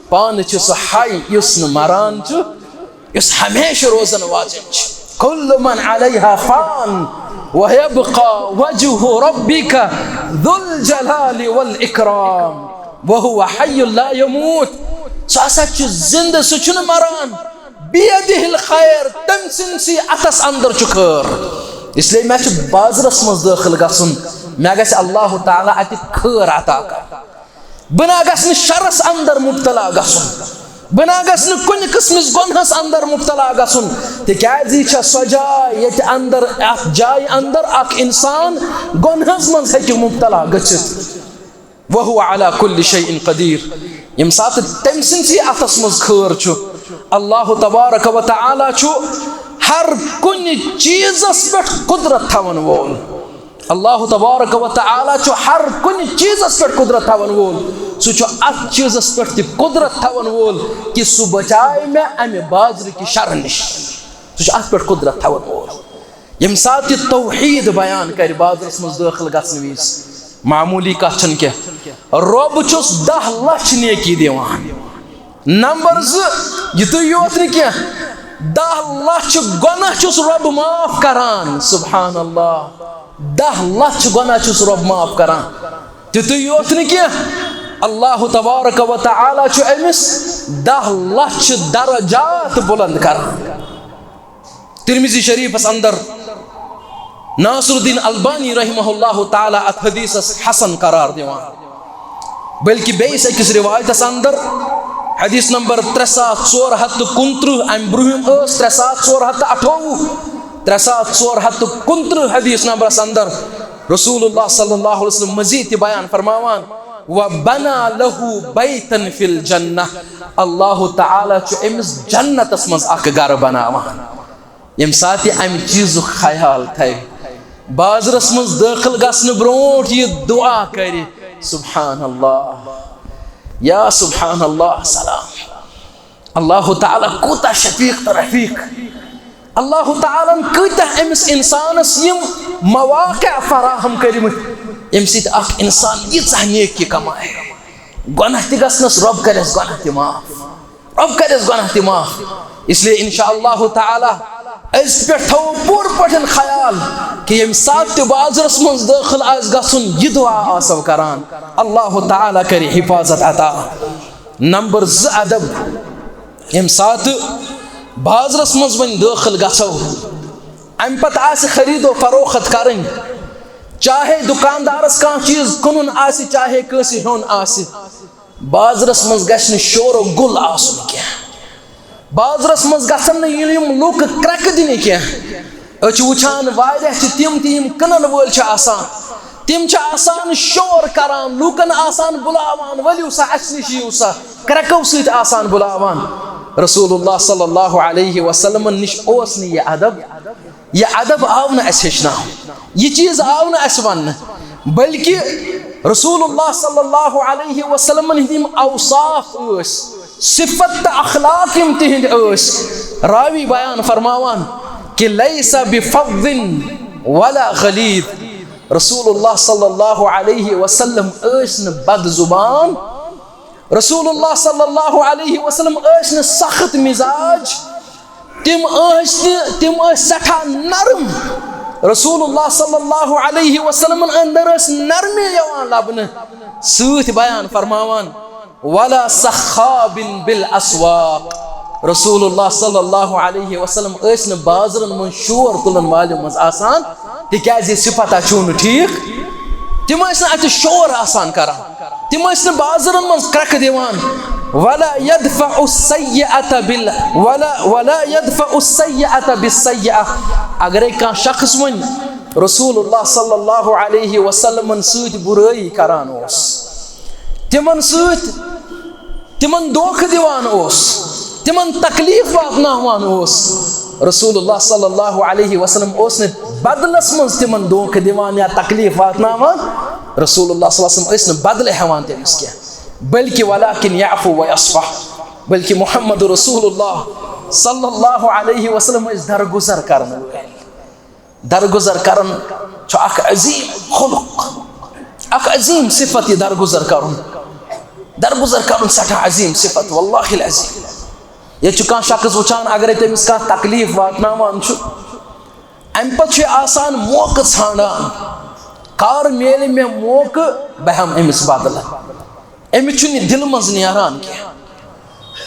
پانہٕ چھُ سُہ حی یُس نہٕ مران چھُ، یُس ہمیشہٕ روزن واجٮ۪ن چھُ۔ کل من علیہا فان ویبقی وجہ ربک ذو الجلال والاکرام۔ وہو حی لا یموت، سُہ ہسا چھُ زندٕ، سُہ چھُنہٕ مران۔ بیدہ الخیر، تٔمۍ سٕنٛدسٕے اَتھس اندر چھُ خٲر۔ اس لیے مےٚ چھُ بازرس منٛز دٲخل گژھُن، مےٚ گژھِ اللہ تعالیٰ اَتہِ خٲر عطا کرُن۔ بہٕ نہ گژھٕ نہٕ شرس اندر مبتلا گژھُن، بہٕ نہ گژھٕ نہٕ کُنہِ قٕسمٕچ گۄنہس اندر مبتلا گژھُن، تِکیازِ یہِ چھےٚ سۄ جاے ییٚتہِ اندر، اَتھ جایہِ اندر اکھ انسان گۄنہس منٛز ہیٚکہِ مبتلا گٔژھِتھ۔ وہو علی کل شیء قدیر۔ ییٚمہِ ساتہٕ تٔمۍ سٕنٛدسٕے اَتھس منٛز خٲر چھُ، اللہ تبارک و تعالیٰ چھُ ہر کُنہِ چیٖزس پٮ۪ٹھ قدرت تھاون وول۔ اللہ تبارک و تعالیٰ چھُ ہر کُنہِ چیٖزس پٮ۪ٹھ قدرت تھاون وول۔ سُہ چھُ اتھ چیٖزس پٮ۪ٹھ تہِ قدرت تھاون وول کہِ سُہ بچایہِ مےٚ امہِ بازرٕ کہِ شرٕ نِش۔ سُہ چھُ اتھ پٮ۪ٹھ قدرت تھاون وول۔ ییٚمہِ ساتہٕ یہِ توحید بیان کرِ بازرس منٛز دٲخل گژھنہٕ وِزِ، معموٗلی کتھ چھنہٕ کینٛہہ۔ رۄب چھُس دَہ لَچھ نیکی دِوان۔ نمبر زٕ، یِتُے یوت نہٕ کینٛہہ، دَہ لَچھ گۄناہ چھُس رۄب معاف کران۔ سبحان اللہ، دَہ لَچھ گۄناہ چھُس رۄب معاف کران۔ تِتُے یوت نہٕ کینٛہہ، اللہ تبارک و تعالیٰ چھُ أمِس دَہ لَچھ درجات بلند کران۔ ترمذی شریفس اندر ناصر الدین البانی رحمہ اللہ تعالیٰ اتھ حدیثس حسن قرار دِوان، بلکہ بیٚیِس أکِس روایتس اندر، حدیث نمبر ترٛےٚ ساس ژور ہتھ تہٕ کُنترٕہ، امہِ برٛونٛہِم ٲس ترٛےٚ ساس ژور ہتھ تہٕ اَٹھووُہ، ترٛےٚ ساس ژور ہتھ تہٕ کُنترٕہ حدیث نمبرس اندر رسول اللہ صلی اللہ علیہ وسلم مزید تہِ بیان فرماوان، وبنا لہ بیتا فی الجنہ، اللہ تعالیٰ چھُ أمِس جنتس منٛز اکھ گرٕ بناوان۔ ییٚمہِ ساتہٕ یہِ امہِ چیٖزُک خیال تھاوِ، بازرس منٛز دٲخل گژھنہٕ برونٛٹھ یہِ دعا کرِ، سبحان اللہ، یا سبحان اللہ، سلام۔ اللہ تعالیٰ کوٗتاہ شفیق تہٕ رفیق۔ اللہ تعالیٰ ہن کۭتیاہ أمِس اِنسانَس یِم مواقع فراہم کٔرمٕتۍ، ییٚمہِ سۭتۍ اکھ اِنسان ییٖژاہ نیکی کمایہِ۔ گۄناہ تہِ گژھنَس، رۄب کَرٮ۪س گۄناہ تہِ معاف۔ رۄب کَرٮ۪س گۄناہ تہِ معاف۔ اس لیے انشاء اللہ تعالیٰ أزۍ پٮ۪ٹھ تھاوو پوٗرٕ پٲٹھۍ خیال کہِ ییٚمہِ ساتہٕ تہِ بازرَس منٛز دٲخل آسہِ گژھُن، یہِ دُعا آسو کران، اللہ تعالیٰ کَرِ حفاظت عطا۔ نمبر زٕ ادب، ییٚمہِ ساتہٕ بازرَس منٛز وۄنۍ دٲخل گژھو، اَمہِ پتہٕ آسہِ خرید و فروخت کرٕنۍ، چاہے دُکاندارَس کانٛہہ چیٖز کٕنُن آسہِ، چاہے کٲنٛسہِ ہیوٚن آسہِ، بازرَس منٛز گژھِ نہٕ شور و گُل آسُن کینٛہہ۔ بازرَس منٛز گژھن نہٕ یِم، یِم لُکھ کرٛٮ۪کہٕ دِنہِ کینٛہہ۔ أسۍ چھِ وٕچھان واریاہ چھِ تِم تہِ یِم کٕنَن وٲلۍ چھِ آسان، تِم چھِ آسان شور کران، لوٗکَن آسان بُلاوان، "ؤلِو سا، اَسہِ نِش یِیِو سا"، کرٛٮ۪کو سۭتۍ آسان بُلاوان۔ رسول اللہ صلی اللہ علیہ وسلمن نِش اوس نہٕ یہِ ادب۔ یہِ ادب آو نہٕ اَسہِ ہیٚچھناونہٕ، یہِ چیٖز آو نہٕ اَسہِ وننہٕ، بلکہِ رسول اللہ صلی اللہ علیہ وسلمن ہٕنٛدۍ یِم اوصاف ٲسۍ، صفت تہٕ اخلاق یِم تِہنٛدۍ ٲسۍ، راوی بیان فرماوان کہِ "لیس بفظ ولا غلیظ"۔ رسول اللہ صلی اللہ علیہ وسلم ٲسۍ نہٕ بد زبان، رسول اللہ صلی اللہ علیہ وسلم ٲسۍ نہٕ سخت مزاج، تِم ٲسۍ نہٕ، تِم ٲسۍ سٮ۪ٹھاہ نرم۔ رسول اللہ صلی اللہ علیہ وسلمن اندر ٲس نرمی یِوان لبنہٕ۔ سۭتۍ بیان فرماوان، "ولا سخاب بالاسواق"۔ رسول اللہ صلی اللہ علیہ وسلم ٲسۍ نہٕ بازرن منٛز شور تُلن والٮ۪و منٛز آسان، تِکیازِ یہِ صفتا چھُو نہٕ ٹھیٖک۔ تِم ٲسۍ نہٕ اتہِ شور آسان کران، تِم ٲسۍ نہٕ بازرن منٛز کرٛٮ۪کہٕ دِوان۔ "ولا يدفع السيئة بال-، ولا، ولا يدفع السيئة بالسيئة"۔ اگرے کانٛہہ شخص وۄنۍ رسول اللہ صلی اللہ علیہ وسلمن سۭتۍ بُرٲیی کران اوس، تِمن سۭتۍ تِمن دھوکہٕ دِوان اوس، تِمن تکلیف واتناوان اوس، رسول اللہ صلی اللہ علیہ وسلم اوس نہٕ بدلس منٛز تِمن دھوکہٕ دِوان یا تکلیف واتناوان۔ رسول اللہ صلی اللہ علیہ وسلم ٲسۍ نہٕ بدلہٕ ہٮ۪وان تٔمِس کینٛہہ، بلکہِ "ولكن يعفو ويصفح"، بلکہِ محمد رسول اللہ صلی اللہ علیہ وسلم ٲسۍ درگُزر کرن وٲلۍ۔ درگُزر کرُن چھُ اکھ عظیٖم خلق، اکھ عظیٖم صفت یہِ درگُزر کرُن۔ درگُزر کرُن سٮ۪ٹھاہ عظیٖم صفت، واللہ العظیٖم۔ ییٚتہِ چھُ کانٛہہ شخص وٕچھان، اگرے تٔمِس کانٛہہ تکلیٖف واتناوان چھُ، اَمہِ پتہٕ چھُ یہِ آسان موقعہٕ ژھانٛڈان، کر میلہِ مےٚ موقعہٕ، بہٕ ہٮ۪مہٕ أمِس بدلہٕ۔ أمِس چھُنہٕ یہِ دِلہٕ منٛز نیران کینٛہہ۔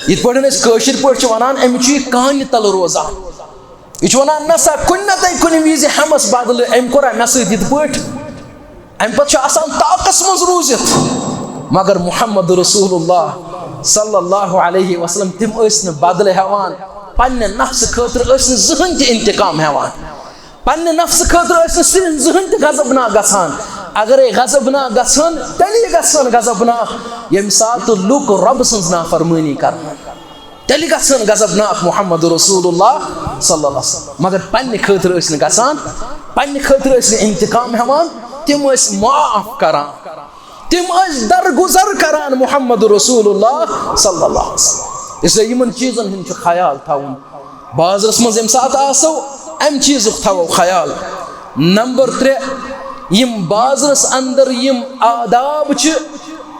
یِتھ پٲٹھۍ أسۍ کٲشِر پٲٹھۍ چھِ وَنان، أمِس چھُ یہِ کانہِ تَل روزان۔ یہِ چھُ وَنان، "نہ سا، کُنہِ نَتہٕ کُنہِ وِزِ ہٮ۪مَس بدلہٕ، أمۍ کوٚرا مےٚ سۭتۍ یِتھ پٲٹھۍ؟" اَمہِ پَتہٕ چھُ آسان طاقَس منٛز روٗزِتھ۔ مگر محمد رسول اللہ صلی اللہ علیہ وسلم، تِم ٲسۍ نہٕ بدلہٕ ہٮ۪وان، پنٛنہِ نفسہٕ خٲطرٕ ٲسۍ نہٕ زٕہٕنۍ تہِ انتقام ہٮ۪وان۔ پننہِ نفسہٕ خٲطرٕ ٲسۍ نہٕ سِنۍ زٕہٕنۍ تہِ غضبناک گژھان۔ اگرے غضبناک گژھن، تیٚلی گژھن غضبناک، ییٚمہِ ساتہٕ لُکھ رۄبہٕ سٕنٛز نافرمٲنی کرن۔ تیٚلہِ گژھن غضبناک محمد رسول اللہ صلی اللہ علیہ وسلم۔ مگر پننہِ خٲطرٕ ٲسۍ نہٕ گژھان، پننہِ خٲطرٕ ٲسۍ نہٕ انتقام ہٮ۪وان، تِم ٲسۍ معاف کران۔ تِم ٲسۍ درگُزر کران محمد رسول اللہ صلی اللہ علیہ وسلم۔ اس لیے یِمن چیٖزن ہُنٛد چھُ خیال تھاوُن۔ بازرس منٛز ییٚمہِ ساتہٕ آسو، امہِ چیٖزُک تھاوو خیال۔ نمبر ترٛےٚ، یِم بازرس اندر یِم آداب چھِ،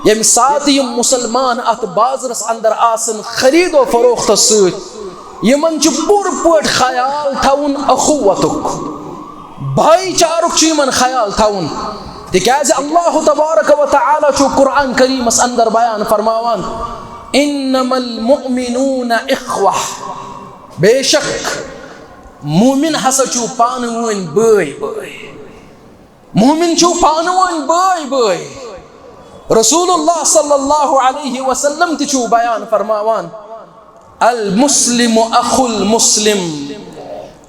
ییٚمہِ ساتہٕ یِم مسلمان اتھ بازرس اندر آسن خرید و فروختس سۭتۍ، یِمن چھُ پوٗرٕ پٲٹھۍ خیال تھاوُن اخوتُک۔ بھائی چارُک چھُ یِمن خیال تھاوُن، تِکیازِ اللہ تبارک و تعالیٰ چھُ قرآن کریمس اندر بیان فرماوان، "انما المؤمنون اخوہ"، بے شک مومن ہسا چھُ پانہٕ ؤنۍ بٲے بٲے، مومن چھُ پانہٕ ؤنۍ بٲے بٲے۔ رسول اللہ صلی اللہ علیہ وسلم تہِ چھُ بیان فرماوان، "المسلم اخو المسلم"،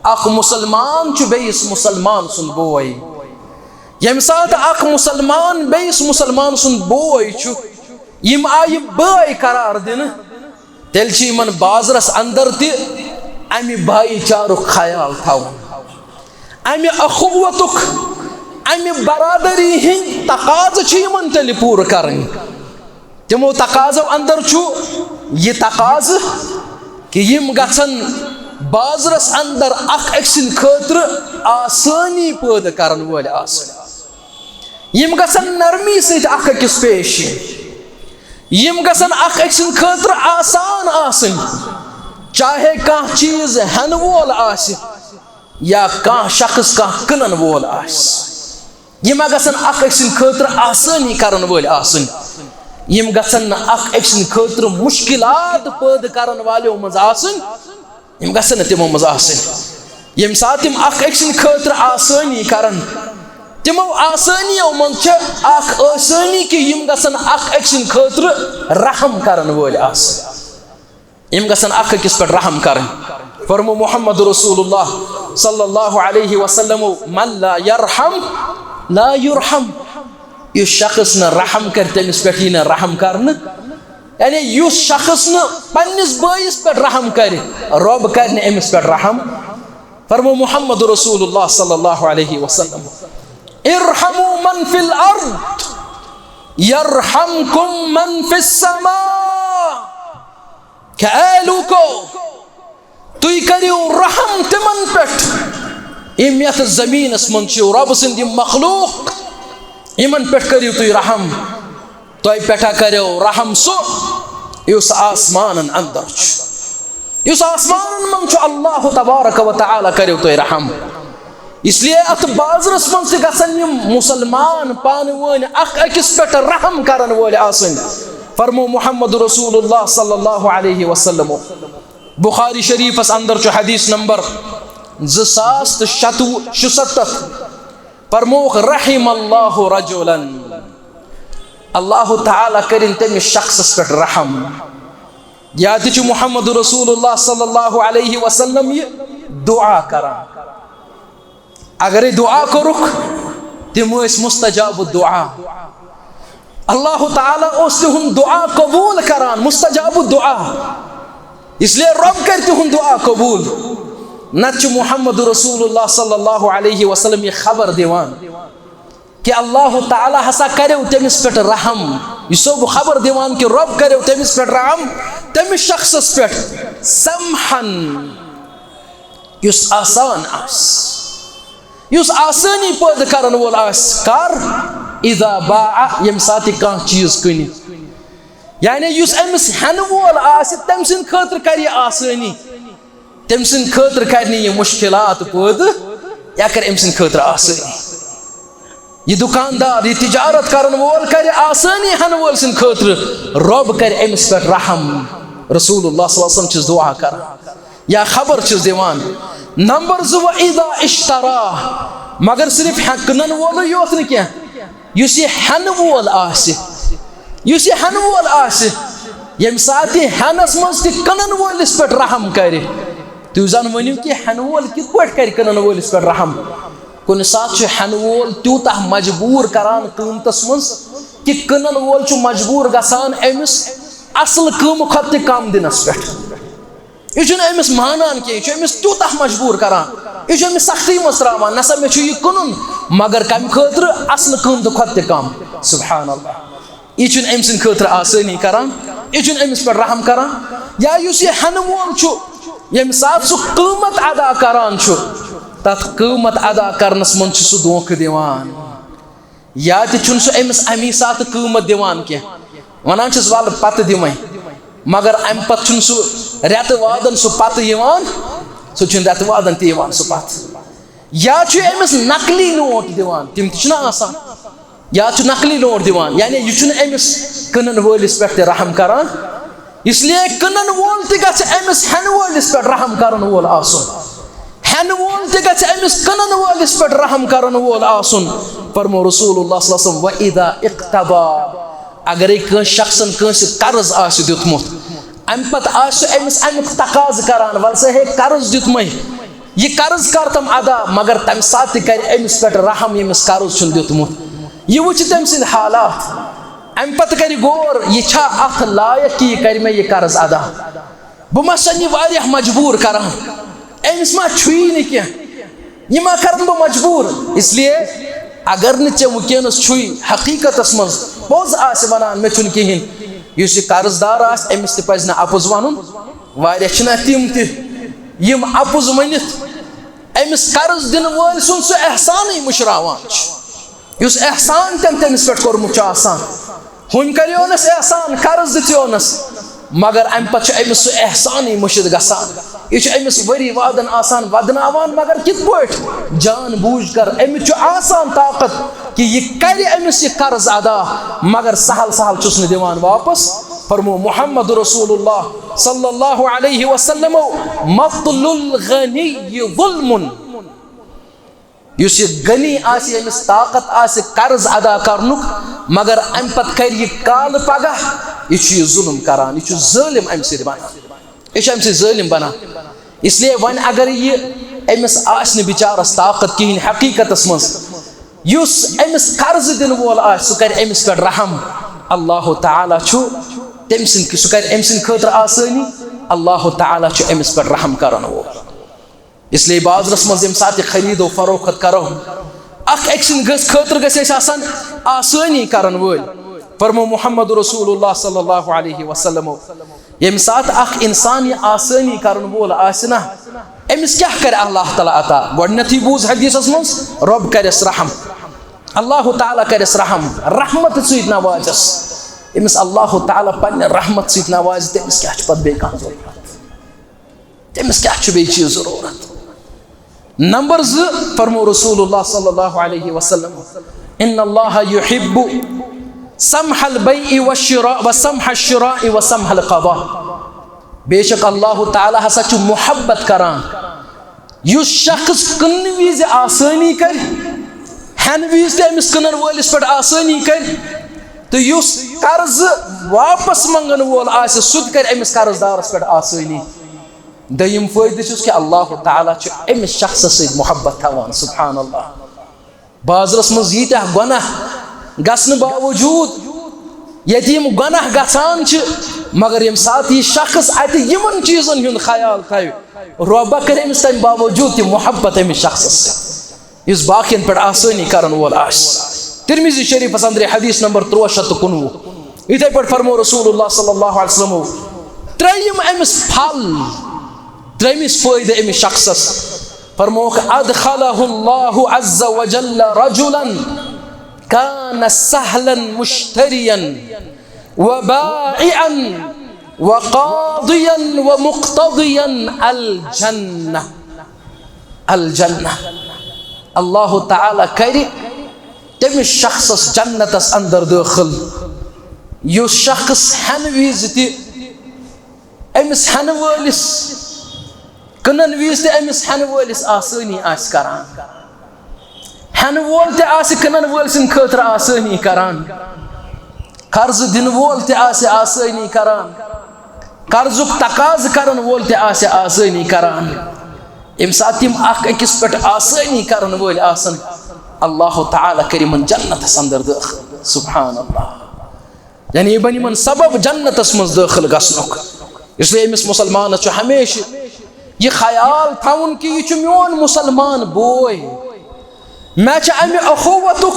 اکھ مسلمان چھُ بیٚیِس مسلمان سُنٛد بوے۔ ییٚمہِ ساتہٕ اکھ مسلمان بیٚیِس مسلمان سُنٛد بوے چھُ، یِم آیہِ بٲے قرار دِنہٕ، تیٚلہِ چھُ یِمن بازرس اندر تہِ امہِ بھایی چارُک خیال تھاوُن۔ امہِ اخوتُک، امہِ برادری ہٕنٛدۍ تقاضہٕ چھِ یِمن تیٚلہِ پوٗرٕ کرٕنۍ۔ تِمو تقاضو اندر چھُ یہِ تقاضہٕ کہِ یِم گژھن بازرس اندر اکھ أکۍ سٕنٛدِ خٲطرٕ آسٲنی پٲدٕ کرن وٲلۍ آسٕنۍ۔ یِم گژھن نرمی سۭتۍ اکھ أکِس پیش یِنۍ۔ یِم گژھن اکھ أکۍ سٕنٛدِ خٲطرٕ آسان آسٕنۍ، چاہے کانٛہہ چیٖز ہٮ۪نہٕ وول آسہِ یا کانٛہہ شخص کانٛہہ کٕنن وول آسہِ۔ یِم گژھن اکھ أکۍ سٕنٛدِ خٲطرٕ آسٲنی کرن وٲلۍ آسٕنۍ۔ یِم گژھن نہٕ اکھ أکۍ سٕنٛدِ خٲطرٕ مُشکِلات پٲدٕ کرن والیو منٛز آسٕنۍ۔ یِم گژھن نہٕ تِمو منٛز آسٕنۍ۔ ییٚمہِ ساتہٕ تِم اکھ أکۍ سٕنٛدِ خٲطرٕ آسٲنی کرن، تِمو آسٲنیو منٛز چھِ اکھ آسٲنی کہِ یِم گژھن اکھ أکۍ سٕنٛدِ خٲطرٕ رحم کرن وٲلۍ آسٕنۍ۔ یِم گژھن اکھ أکِس پٮ۪ٹھ رحم کرٕنۍ۔ فرمو محمد رسول اللہ صلی اللہ علیہ وسلم، "من لا يرحم لا يرحم"۔ یُس شخص نہٕ رحم کرِ، تٔمِس پٮ۪ٹھ یی نہٕ رحم کرنہٕ۔ یعنی یُس شخص نہٕ پننِس بٲیِس پٮ۪ٹھ رحم کرِ، رۄب کرِ نہٕ أمِس پٮ۪ٹھ رحم۔ فرمو محمد رسول اللہ صلی اللہ علیہ وسلم، "ارحموا من في الارض يرحمكم من في السماء"۔ کہ اے لوٗکو، تُہۍ کٔرِو رحم تِمن پٮ۪ٹھ، یِم یتھ زٔمیٖنس منٛز چھِو، رۄب سٕنٛدۍ یِم مخلوق، یِمن پٮ۪ٹھ کٔرِو تُہۍ رحم۔ تۄہہِ پٮ۪ٹھ ہا کَریو رحم سُہ، یُس آسمانن اندر چھُ، یُس آسمانن منٛز چھُ، اللہ تبارک و تعالیٰ کَریو تۄہہِ رحم۔ اس لیے اتھ بازرس منٛز تہِ گژھن یِم مسلمان پانہٕ ؤنۍ اکھ أکِس پٮ۪ٹھ رحم کرن وٲلۍ آسٕنۍ۔ فرمو محمد رسول اللہ صلی اللہ علیہ وسلم، بخاری شریفس اندر چھُ حدیث نمبر زٕ ساس تہٕ شتوُہ، شُستتھ۔ فرمووُکھ، "رحم اللہ رجلا"، اللہ تعالیٰ کٔرِن تٔمِس شخصس پٮ۪ٹھ رحم۔ یا تہِ چھُ محمد رسول اللہ صلی اللہ علیہ وسلم یہِ دعا کران۔ اگرے دعا کوٚرُکھ، تِم ٲسۍ مستجاب الدعا۔ اللہ تعالیٰ اوس تِہُنٛد دعا قبوٗل کران، مستجاب الدعا۔ اس لیے رۄب کرِ تِہُنٛد دعا قبوٗل۔ نتہٕ چھُ محمد رسول اللہ صلی اللہ علیہ وسلم یہِ خبر دِوان کہِ اللہ تعالیٰ ہسا کریو تٔمِس پٮ۪ٹھ رحم۔ یہِ چھُسو بہٕ خبر دِوان کہِ رۄب کریو تٔمِس پٮ۪ٹھ رحم، تٔمِس شخصس پٮ۪ٹھ، سمحن، یُس آسان آسہِ، یُس آسٲنی پٲدٕ کرن وول آسہِ۔ کر؟ اذا باع، ییٚمہِ ساتہٕ یہِ کانٛہہ چیٖز کٕنہِ۔ یعنی یُس أمِس ہٮ۪نہٕ وول آسہِ، تٔمۍ سٕنٛدِ خٲطرٕ کرِ یہِ آسٲنی، تٔمۍ سٕنٛدِ خٲطرٕ کرِ نہٕ یہِ مُشکِلات پٲدٕ، یا کرِ أمۍ سٕنٛدِ خٲطرٕ آسٲنی۔ یہِ دُکاندار، یہِ تجارت کرن وول کرِ آسٲنی ہٮ۪نہٕ وٲلۍ سٕنٛدِ خٲطرٕ، رۄب کرِ أمِس پٮ۪ٹھ رحم۔ رسول اللہ صلی اللہ علیہ وسلم چھُس دعا کران یا خبر چھُس دِوان۔ نمبر زٕ، و اذا اشترا، مگر صرف ہٮ۪-، کٕنن وولُے یوت نہٕ کینٛہہ، یُس یہِ ہٮ۪نہٕ وول آسہِ، یُس یہِ ہٮ۪نہٕ وول آسہِ، ییٚمہِ ساتہٕ یہِ ہٮ۪نس منٛز تہِ کٕنن وٲلِس پٮ۪ٹھ رحم کرِ۔ تُہۍ زن ؤنِو کہِ ہٮ۪نہٕ وول کِتھ پٲٹھۍ کرِ کٕنن وٲلِس پٮ۪ٹھ رحم؟ کُنہِ ساتہٕ چھُ ہٮ۪نہٕ وول تیوٗتاہ مجبوٗر کران قۭمتس منٛز کہِ کٕنن وول چھُ مجبوٗر گژھان أمِس اصل قۭمہٕ کھۄتہٕ تہِ کم دِنس پٮ۪ٹھ۔ یہِ چھُنہٕ أمِس مانان کینٛہہ، یہِ چھُ أمِس تیوٗتاہ مجبوٗر کران، یہِ چھُ أمِس سختی منٛز ترٛاوان، نسا مےٚ چھُ یہِ کٕنُن، مگر کمہِ خٲطرٕ؟ اصل قۭمتہٕ کھۄتہٕ تہِ کم۔ سبحان اللہ، یہِ چھُنہٕ أمۍ سٕنٛدِ خٲطرٕ آسٲنی کران، یہِ چھُنہٕ أمِس پٮ۪ٹھ رحم کران۔ یا یُس یہِ ہٮ۪نہٕ وول چھُ، ییٚمہِ ساتہٕ سُہ قۭمتھ ادا کران چھُ، تتھ قۭمتھ ادا کرنس منٛز چھُ سُہ دھوکہٕ دِوان۔ یا تہِ چھُنہٕ سُہ أمِس اَمی ساتہٕ قۭمتھ دِوان کینٛہہ، وَنان چھُس، "وَلہٕ پَتہٕ دِمَے"، مگر اَمہِ پَتہٕ چھُنہٕ سُہ رٮ۪تہٕ وادَن سُہ پَتہٕ یِوان، سُہ چھُنہٕ رٮ۪تہٕ وادَن تہِ یِوان سُہ پَتہٕ۔ یا چھُ أمِس نقلی نوٹ دِوان، تِم تہِ چھِنہ آسان، یا چھُ نقلی نوٹ دِوان، یعنی یہِ چھُنہٕ أمِس کٕنَن وٲلِس پٮ۪ٹھ تہِ رحم کران۔ اس لیے کٕنن وول تہِ گژھِ أمِس ہٮ۪نہٕ وٲلِس پٮ۪ٹھ رحم کرن وول آسُن، ہٮ۪نہٕ وول تہِ گژھِ أمِس کٕنن وٲلِس پٮ۪ٹھ رحم کرن وول آسُن۔ فرمو رسول اللہ صلی اللہ علیہ وسلم، "وَإِذَا اِقْتَضَى"، اگرے کٲنٛسہِ شخصن کٲنٛسہِ قرض آسہِ دیُتمُت، امہِ پتہٕ آسہِ أمِس امیُک تقاضہٕ کران، "وَلہٕ سا ہے، قرض دیُتمَے، یہِ قرض کر تم ادا"، مگر تمہِ ساتہٕ تہِ کرِ أمِس پٮ۪ٹھ رحم، ییٚمِس قرض چھُن دیُتمُت۔ یہِ وٕچھِ تٔمۍ سٕنٛدۍ حالات، امہِ پتہٕ کرِ غور، یہِ چھا اتھ لایق کہِ یہِ کرِ مےٚ یہِ قرض ادا؟ بہٕ ما چھُسن یہِ واریاہ مجبوٗر کران؟ أمِس ما چھُیی نہٕ کینٛہہ؟ یہِ ما کرن بہٕ مجبوٗر؟ اس لیے اگر نہٕ ژےٚ وٕنکیٚنس چھُے حقیٖقتس منٛز پوٚز آسہِ ونان مےٚ چھُنہٕ کِہیٖنۍ، یُس یہِ قرض دار آسہِ، أمِس تہِ پزِ نہٕ اپُز ونُن۔ واریاہ چھِنہ تِم تہِ یِم اَپُز ؤنِتھ أمِس قرض دِنہٕ وٲلۍ سُنٛد سُہ احسانٕے مٔشراوان چھِ، یُس احسان تٔمۍ تٔمِس پٮ۪ٹھ کوٚرمُت چھُ آسان۔ ہُمۍ کریونس احسان، قرض دِژیونس، مگر امہِ پتہٕ چھُ أمِس سُہ احسانٕے مٔشِتھ گژھان۔ یہِ چھُ أمِس ؤری وادن آسان ودناوان، مگر کِتھ پٲٹھۍ؟ جان بوٗجھ کر۔ أمِس چھُ آسان طاقت کہِ یہِ کرِ أمِس یہِ قرض ادا، مگر سہل سہل چھُس نہٕ دِوان واپس۔ فرمو محمد رسول اللہ صلی اللہ علیہ وسلم، مطل الغنی ظلم۔ یُس یہِ غنی آسہِ، ییٚمِس طاقت آسہِ قرض ادا کرنُک، مگر امہِ پتہٕ کرِ یہِ کالہٕ پگاہ، یہِ چھُ یہِ ظلم کران، یہِ چھُ ظٲلم امہِ سۭتۍ بنان، یہِ چھُ امہِ سۭتۍ ظٲلم بنان۔ اس لیے وۄنۍ اگر یہِ أمِس آسہِ نہٕ بِچارس طاقت کِہیٖنۍ حقیقتس منٛز، یُس أمِس قرض دِنہٕ وول آسہِ، سُہ کرِ أمِس پٮ۪ٹھ رحم۔ اللہ تعالیٰ چھُ تٔمۍ سٕنٛدِ، سُہ کرِ أمۍ سٕنٛدِ خٲطرٕ آسٲنی، اللہ تعالیٰ چھُ أمِس پٮ۪ٹھ رحم کرن وول۔ اس لیے بازرس منٛز ییٚمہِ ساتہٕ تہِ خرید و فروخت کرو، اکھ أکۍ سٕنٛدِ گٔژھ، خٲطرٕ گژھِ اَسہِ آسن آسٲنی کرن وٲلۍ۔ فرمو محمد رسول اللہ صلی اللہ علیہ وسلم، ییٚمہِ ساتہٕ اکھ انسان یہِ آسٲنی کرن وول آسہِ نا، أمِس کیٛاہ کرِ اللہ تعالیٰ عطا؟ گۄڈٕنیتھٕے بوٗز حدیثس منٛز، رۄب کرٮ۪س رحم، اللہ تعالیٰ کرٮ۪س رحم، رحمت سۭتۍ نوازٮ۪س۔ ییٚمِس اللہ تعالیٰ پننہِ رحمت سۭتۍ نوازِ، تٔمِس کیٛاہ چھُ پتہٕ بیٚیہِ کانٛہہ ضروٗرت؟ تٔمِس کیٛاہ چھُ بیٚیہِ چیٖز ضروٗرت؟ نمبر زٕ، فرمو رسول اللہ صلی اللہ علیہ وسلم، ان اللہ یحب سمح البیع والشراء، و سمح الشراء و سمح القضاء۔ بے شک اللہ تعالیٰ ہسا چھُ محبت کران یُس شخص کٕننہٕ وِزِ آسٲنی کرِ، ہٮ۪نہٕ وِزِ تہِ أمِس کٕنن وٲلِس پٮ۪ٹھ آسٲنی کرِ، تہٕ یُس قرضہٕ واپس منٛگن وول آسہِ، سُہ تہِ کرِ أمِس قرض دارس پٮ۪ٹھ آسٲنی۔ دوٚیِم فٲیدٕ چھُس کہِ اللہ تعالیٰ چھُ أمِس شخصس سۭتۍ محبت تھاوان۔ سبحان اللہ۔ بازرس منٛز ییٖتیٛاہ گۄناہ گژھنہٕ باوجوٗد، ییٚتہِ یِم گۄناہ گژھان چھِ، مگر ییٚمہِ ساتہٕ یہِ شخص اتہِ یِمن چیٖزن ہُنٛد خیال تھاوِ، رۄبہ کرِ أمِس تمہِ باوجوٗد تہِ محبت أمِس شخصس سۭتۍ، یُس باقین پٮ۪ٹھ آسٲنی کرن وول آسہِ۔ ترمذی شریفس اندر حدیث نمبر ترٛواہ شیٚتھ تہٕ کُنوُہ۔ یِتھے پٲٹھۍ فرمو رسول اللہ صلی اللہ علیہ وسلمو، ترٛیٚیِم أمِس پھل، ترٛیٚیِمِس فٲیدٕ أمِس شخصس، فرمووُکھ، ادخلہ اللہ عز وجل رجلا کان سہلا مشتریا و بائعا و قاضیا و مقتضیا الجنہ۔ الجنہ۔ اللہ تعالیٰ کرِ تٔمِس شخصس جنتس اندر دٲخل، یُس شخص ہٮ۪نہٕ وِزِ تہِ أمِس ہٮ۪نہٕ وٲلِس، کٕنن وِزِ تہِ أمِس ہٮ۪نہٕ وٲلِس آسٲنی آسہِ کران، ہٮ۪نہٕ وول تہِ آسہِ کٕنن وٲلۍ سٕنٛدِ خٲطرٕ آسٲنی کران، قرضہٕ دِنہٕ وول تہِ آسہِ آسٲنی کران، قرضُک تقاضہٕ کرن وول تہِ آسہِ آسٲنی کران۔ ییٚمہِ ساتہٕ تِم اکھ أکِس پٮ۪ٹھ آسٲنی کرن وٲلۍ آسن، اللہ تعالیٰ کرِ یِمن جنتس اندر دٲخل۔ سبحان اللہ۔ یعنی یہِ بنہِ یِمن سبب جنتس منٛز دٲخل گژھنُک۔ اس لیے أمِس مسلمانس چھُ ہمیشہِ یہِ خیال تھاوُن کہِ یہِ چھُ میون مسلمان بوے، مےٚ چھُ امہِ اخوتُک،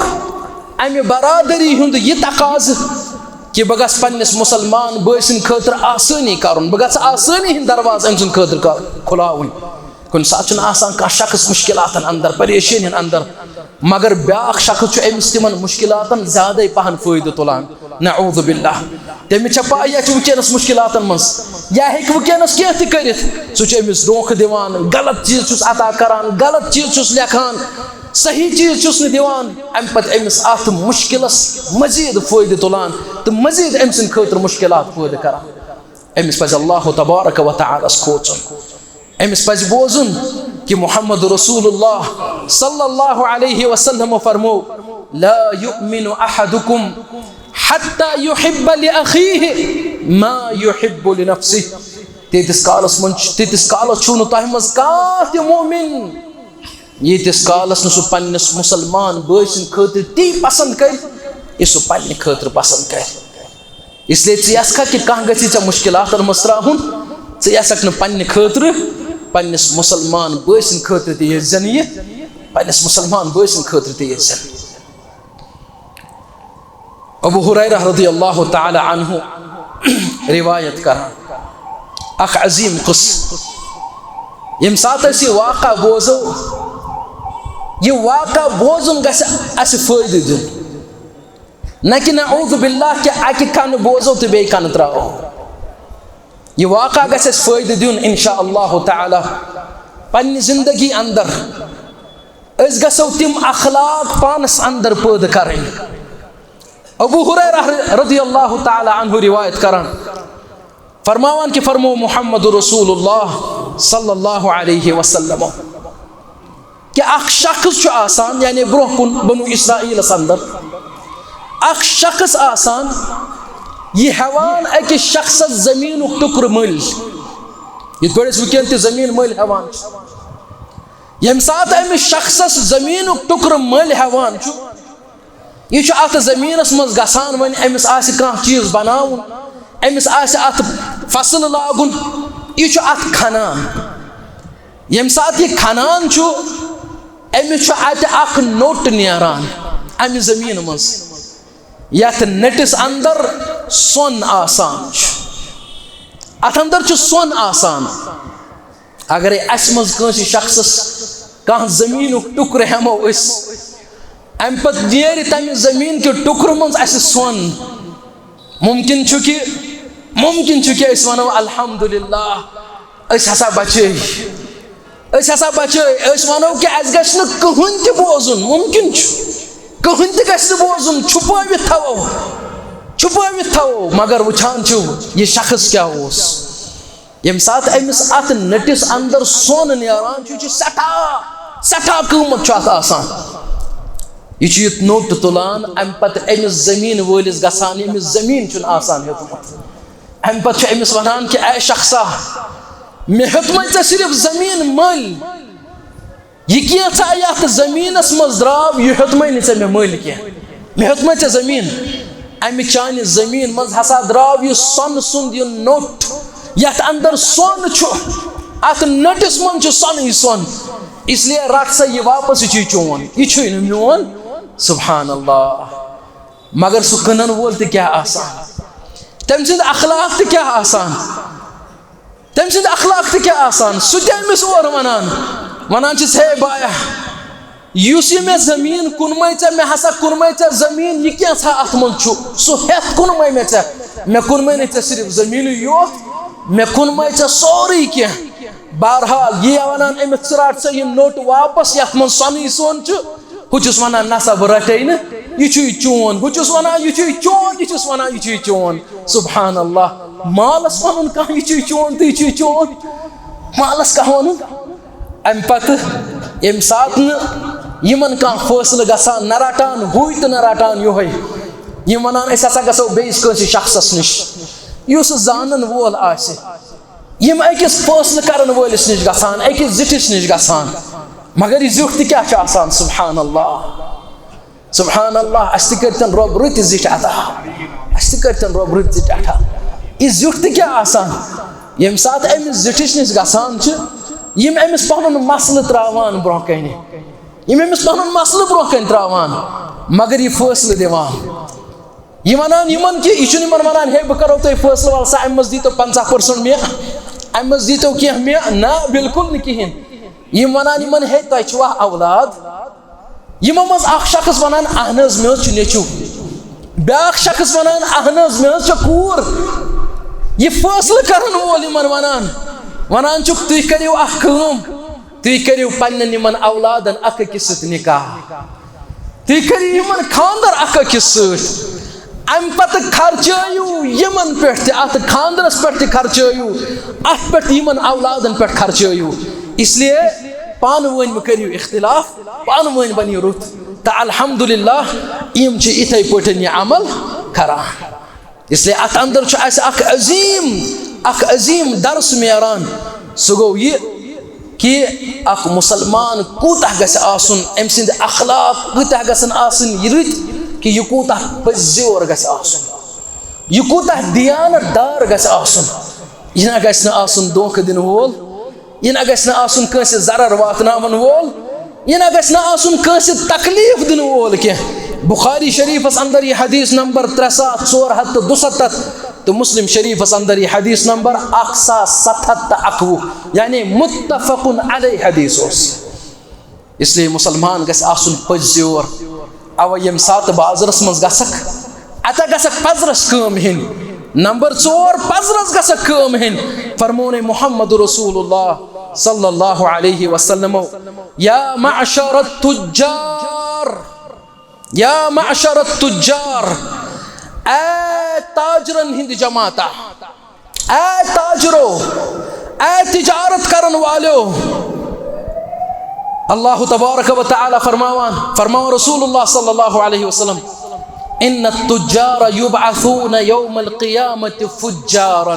امہِ برادری ہُنٛد یہِ تقاضہٕ کہِ بہٕ گژھٕ پننِس مسلمان بٲے سٕنٛدِ خٲطرٕ آسٲنی کرُن، بہٕ گژھٕ آسٲنی ہٕنٛدۍ دروازٕ أمۍ سٕنٛدِ خٲطرٕ کر-، کھُلاوٕنۍ۔ کُنہِ ساتہٕ چھُنہٕ آسان کانٛہہ شخص مُشکِلاتن اندر، پریشٲنین اندر، مگر بیٛاکھ شخص چھُ أمِس تِمن مُشکِلاتن زیادَے پہن فٲیدٕ تُلان۔ نعوذ باللہ۔ تٔمِس چھےٚ پَے، یہِ چھُ وٕنکیٚنَس مُشکِلاتن منٛز، یا ہیٚکہِ وٕنکیٚنَس کینٛہہ تہِ کٔرِتھ۔ سُہ چھُ أمِس دھوکہٕ دِوان، غلط چیٖز چھُس عطا کران، غلط چیٖز چھُس لیکھان، صحیح چیٖز چھُس نہٕ دِوان۔ اَمہِ پَتہٕ أمِس اَتھ مُشکِلَس مزیٖد فٲیدٕ تُلان تہٕ مزیٖد أمۍ سٕنٛدِ خٲطرٕ مُشکِلات پٲدٕ کران۔ أمِس پَزِ اللہ تبارک و تعالیٰ ہَس کھوژُن۔ أمِس پَزِ بوزُن کہِ محمد رسول اللہ صلی اللہ علیہ وسلم فرمو، لا یؤمن احدکم حتی یحب لأخیہ ما یحب لنفسہ۔ تیٖتِس کالس منٛز چھُ، تیٖتِس کالس چھُو نہٕ تۄہہِ منٛز کانٛہہ تہِ مومن، ییٖتِس کالس نہٕ سُہ پننِس مسلمان بٲے سٕنٛدِ خٲطرٕ تی پسند کرِ، یہِ سُہ پننہِ خٲطرٕ پسند کرِ۔ اس لیے ژٕ یژھکھا کہِ کانٛہہ گژھِ ژےٚ مُشکِلاتن منٛز ترٛاوُن؟ ژٕ یژھکھ نہٕ پننہِ خٲطرٕ، پننِس مُسلمان بٲے سٕنٛدِ خٲطرٕ تہِ یژھ زن یہِ، پننِس مُسلمان بٲے سٕنٛدِ خٲطرٕ تہِ یژھ زن۔ ابو ہریرہ رضی اللہ تعالی عنہ روایت کران، اکھ عظیم قصہٕ۔ ییٚمہِ ساتہٕ أسۍ یہِ واقعہ بوزو، یہِ واقعہ بوزُن گژھِ اَسہِ فٲیدٕ دیُن۔ نہ کہِ نعوذ باللہ کہِ اَکہِ کَنہٕ بوزو تہٕ بیٚیہِ کَنہٕ ترٛاوو۔ یہِ واقعہ گژھِ اَسہِ فٲیدٕ دیُن انشاء اللہ تعالیٰ۔ پننہِ زندگی اندر أسۍ گژھو تِم اخلاق پانس اندر پٲدٕ کرٕنۍ۔ ابو ہریرہ رضی اللہ تعالیٰ عنہ روایت کران، فرماوان کہِ فرمو محمد رسول اللہ صلی اللہ علیہ وسلم کہِ اکھ شخص چھُ آسان، یعنی برونٛہہ کُن بنو اسرائیلس اندر اکھ شخص آسان، یہِ ہٮ۪وان أکِس شخصس زٔمیٖنُک ٹُکرٕ مٔلۍ، یِتھ پٲٹھۍ أسۍ وٕنکیٚن تہِ زٔمیٖن مٔلۍ ہٮ۪وان چھِ۔ ییٚمہِ ساتہٕ أمِس شخصس زٔمیٖنُک ٹُکرٕ مٔلۍ ہٮ۪وان چھُ، یہِ چھُ اَتھ زٔمیٖنَس منٛز گژھان، وۄنۍ أمِس آسہِ کانٛہہ چیٖز بَناوُن، أمِس آسہِ اَتھ فصٕل لاگُن، یہِ چھُ اَتھ کھنان۔ ییٚمہِ ساتہٕ یہِ کھنان چھُ، أمِس چھُ اَتہِ اَکھ نوٚٹ نیران اَمہِ زٔمیٖنہٕ منٛز، یَتھ نٔٹِس اَندَر سۄن آسان چھُ۔ اَتھ اَندَر چھُ سۄن آسان۔ اگرے اسہِ منٛز کٲنٛسہِ شخصس کانٛہہ زٔمیٖنُک ٹُکرٕ ہٮ۪مو أسۍ، امہِ پتہٕ نیرِ تمہِ زٔمیٖن کہِ ٹُکرٕ منٛز اسہِ سۄن، ممکن چھُ کہِ، ممکن چھُ کہِ أسۍ ونو الحمدللہ، أسۍ ہسا بچے، أسۍ ہسا بچے۔ أسۍ ونو کہِ اسہِ گژھِ نہٕ کٕہٕنۍ تہِ بوزُن، ممکن چھُ کٕہٕنۍ تہِ گژھِ نہٕ بوزُن، چھُپٲوِتھ تھاوو، چھُپٲوِتھ تھاوو، مگر وٕچھان چھِو یہِ شخص کیٛاہ اوس۔ ییٚمہِ ساتہٕ أمِس اَتھ نٔٹِس اندر سۄن نیران چھُ، یہِ چھُ سٮ۪ٹھاہ، سٮ۪ٹھاہ قۭمتھ چھُ اَتھ آسان۔ یہِ چھُ یہِ نوٚٹ تُلان، اَمہِ پتہٕ أمِس زٔمیٖن وٲلِس گژھان، ییٚمِس زٔمیٖن چھُنہٕ آسان ہیوٚتمُت۔ اَمہِ پتہٕ چھُ أمِس وَنان کہِ، "اے شخصا، مےٚ ہیوٚتمَے ژےٚ صرف زٔمیٖن مٔلۍ۔" یہِ کینٛژھا یتھ زٔمیٖنس منٛز درٛاو، یہِ ہیوٚتمَے نہٕ ژےٚ مےٚ مٔلۍ کینٛہہ۔ مےٚ ہیوٚتمَے ژےٚ زٔمیٖن۔ اَمہِ چانہِ زٔمیٖن منٛز ہسا درٛاو یہِ سۄنہٕ سُنٛد یہِ نوٚٹ، یتھ اندر سۄن چھُ، اتھ نٔٹِس منٛز چھُ سۄنٕے سۄن۔ اس لیے رٹھ سا یہِ واپس، یہِ چھُے چون، یہِ چھُے نہٕ میون۔ سبحان اللہ۔ مگر سُہ کٕنن وول تہِ کیٛاہ آسان، تٔمۍ سٕنٛدۍ اخلاق تہِ کیٛاہ آسان۔ تٔمۍ سٕنٛدۍ اخلاق تہِ کیٛاہ آسان، سُہ تہِ أمِس اورٕ وَنان، وَنان چھِس، "ہے بایا، یُس یہِ مےٚ زٔمیٖن کُنمَے ژےٚ، مےٚ ہسا کُنمَے ژےٚ زٔمیٖن، یہِ کینٛژھا اَتھ منٛز چھُ؟ سُہ ہٮ۪تھ کُنمَے مےٚ ژےٚ، مےٚ کُنمَے نہٕ ژےٚ صرف زٔمیٖنٕے یوت، مےٚ کُنمَے ژےٚ سورُے کینٛہہ۔" بہرحال، یہِ ونان أمِس، "ژٕ رَٹ سا یہِ نوٚٹ واپس، یَتھ منٛز سۄنٕے سۄن چھُ۔" ہُہ چھُس وَنان، "نہ سا، بہٕ رَٹے نہٕ، یہِ چھُے چون۔" ہُہ چھُس وَنان، "یہِ چھُے چون"، یہِ چھُس وَنان، "یہِ چھُے چون۔" سبحان اللہ، مالس وَنُن کانٛہہ، "یہِ چھُے چون تہٕ یہِ چھُے چون"، مالس کانٛہہ وَنُن۔ اَمہِ پتہٕ ییٚمہِ ساتہٕ نہٕ یِمن کانٛہہ فٲصلہٕ گژھان، نہ رَٹان ہُے تہٕ نہ رَٹان یِہوٚے، یِم وَنان، "أسۍ ہسا گژھو بیٚیِس کٲنٛسہِ شخصس نِش، یُس زانن وول آسہِ۔" یِم أکِس فٲصلہٕ کرن وٲلِس نِش گژھان، أکِس زِٹھِس نِش گژھان، مگر یہِ زیُٹھ تہِ کیٛاہ چھُ آسان؟ سبحان اللہ، سبحان اللہ، اَسہِ تہِ کٔرۍتن رۄب رٕتۍ زِٹھۍ عطا، اَسہِ تہِ کٔرۍتن رۄب رٕتۍ زِٹھۍ عطا۔ یہِ زیُٹھ تہِ کیٛاہ آسان؟ ییٚمہِ ساتہٕ أمِس زِٹھِس نِش گژھان چھِ، یِم أمِس پنُن مسلہٕ ترٛاوان برٛونٛہہ کنہِ، یِم أمِس پنُن مسلہٕ برٛونٛہہ کنہِ ترٛاوان، مگر یہِ فٲصلہٕ دِوان۔ یہِ وَنان یِمَن کہِ، یہِ چھُنہٕ یِمَن وَنان، "ہے، بہٕ کَرو تۄہہِ فٲصلہٕ، وَلہٕ سا، اَمہِ منٛز دیٖتو پنٛژاہ percent مےٚ، اَمہِ منٛز دیٖتو کینٛہہ مےٚ۔" نہ، بِلکُل نہٕ کِہیٖنۍ۔ یِم وَنان یِمَن، "ہے، تۄہہِ چھُوا اولاد؟" یِمو منٛز اَکھ شخص وَنان، "اَہَن حظ، مےٚ حظ چھُ نیٚچوٗ۔" بیٛاکھ شخص وَنان، "اَہَن حظ، مےٚ حظ چھےٚ کوٗر۔" یہِ فٲصلہٕ کَرَن وول یِمَن وَنان، وَنان چھُکھ، "تُہۍ کٔرِو اَکھ کٲم، تُہۍ کٔرِو پنٛنٮ۪ن یِمَن اولادَن اَکھ أکِس سۭتۍ نِکاح۔" تُہۍ کٔرِو یِمن خانٛدر اکھ أکِس سۭتۍ۔ اَمہِ پتہٕ خرچٲیِو یِمن پٮ۪ٹھ تہِ، اَتھ خانٛدرس پٮ۪ٹھ تہِ خرچٲیِو، اَتھ پٮ۪ٹھ یِمن اولادن پٮ۪ٹھ خرچٲیِو۔ اس لیے پانہٕ ؤنۍ مہٕ کٔرِو اختلاف، پانہٕ ؤنۍ بٔنِو رُت۔ تہٕ الحمدللہ، یِم چھِ یِتھَے پٲٹھۍ یہِ عمل کران۔ اس لیے اتھ اندر چھُ اسہِ اکھ عظیم، اکھ عظیم درس میلان۔ سُہ گوٚو یہِ کہِ اکھ مسلمان کوٗتاہ گژھِ آسُن، أمۍ سٕنٛدۍ اخلاق کۭتیاہ گژھن آسٕنۍ رٕتۍ، کہِ یہِ کوٗتاہ پٔزۍ زیور گژھِ آسُن، یہِ کوٗتاہ دیانت دار گژھِ آسُن۔ یہِ نہ گژھِ نہٕ آسُن دھوکہٕ دِنہٕ وول، یہِ نہ گژھِ نہٕ آسُن کٲنٛسہِ ضرر واتناون وول، یہِ نہ گژھِ نہٕ آسُن کٲنٛسہِ تکلیف دِنہٕ وول کینٛہہ۔ بخاری شریفس اندر یہِ حدیث نمبر ترٛےٚ ساس ژور ہتھ تہٕ دُستتھ، تہٕ مسلم شریفس اندر یہِ حدیث نمبر اکھ ساس ستھ ہتھ تہٕ اکوُہ، یعنی متفق علیہ حدیث اوس۔ اس لیے مسلمان گژھِ آسُن پٔزۍ یور۔ اَوَے ییٚمہِ ساتہٕ بازرس منٛز گژھکھ، اَتہِ گژھکھ پزرس کٲم ہیٚنۍ۔ نمبر ژور، پزرس گژھکھ کٲم ہیٚنۍ۔ فرمونے محمد رسول اللہ صلی اللہ علیہ وسلم، یا معشر التجار، یا معشر التجار، اے تاجرن ہند جماعتہ، اے تاجرو، اے تجارت کرن والو۔ اللہ تبارک و تعالیٰ فرماوان، فرماوان رسول اللہ صلی اللہ علیہ وسلم، ان التجار یبعثون یوم القیامت فجارا۔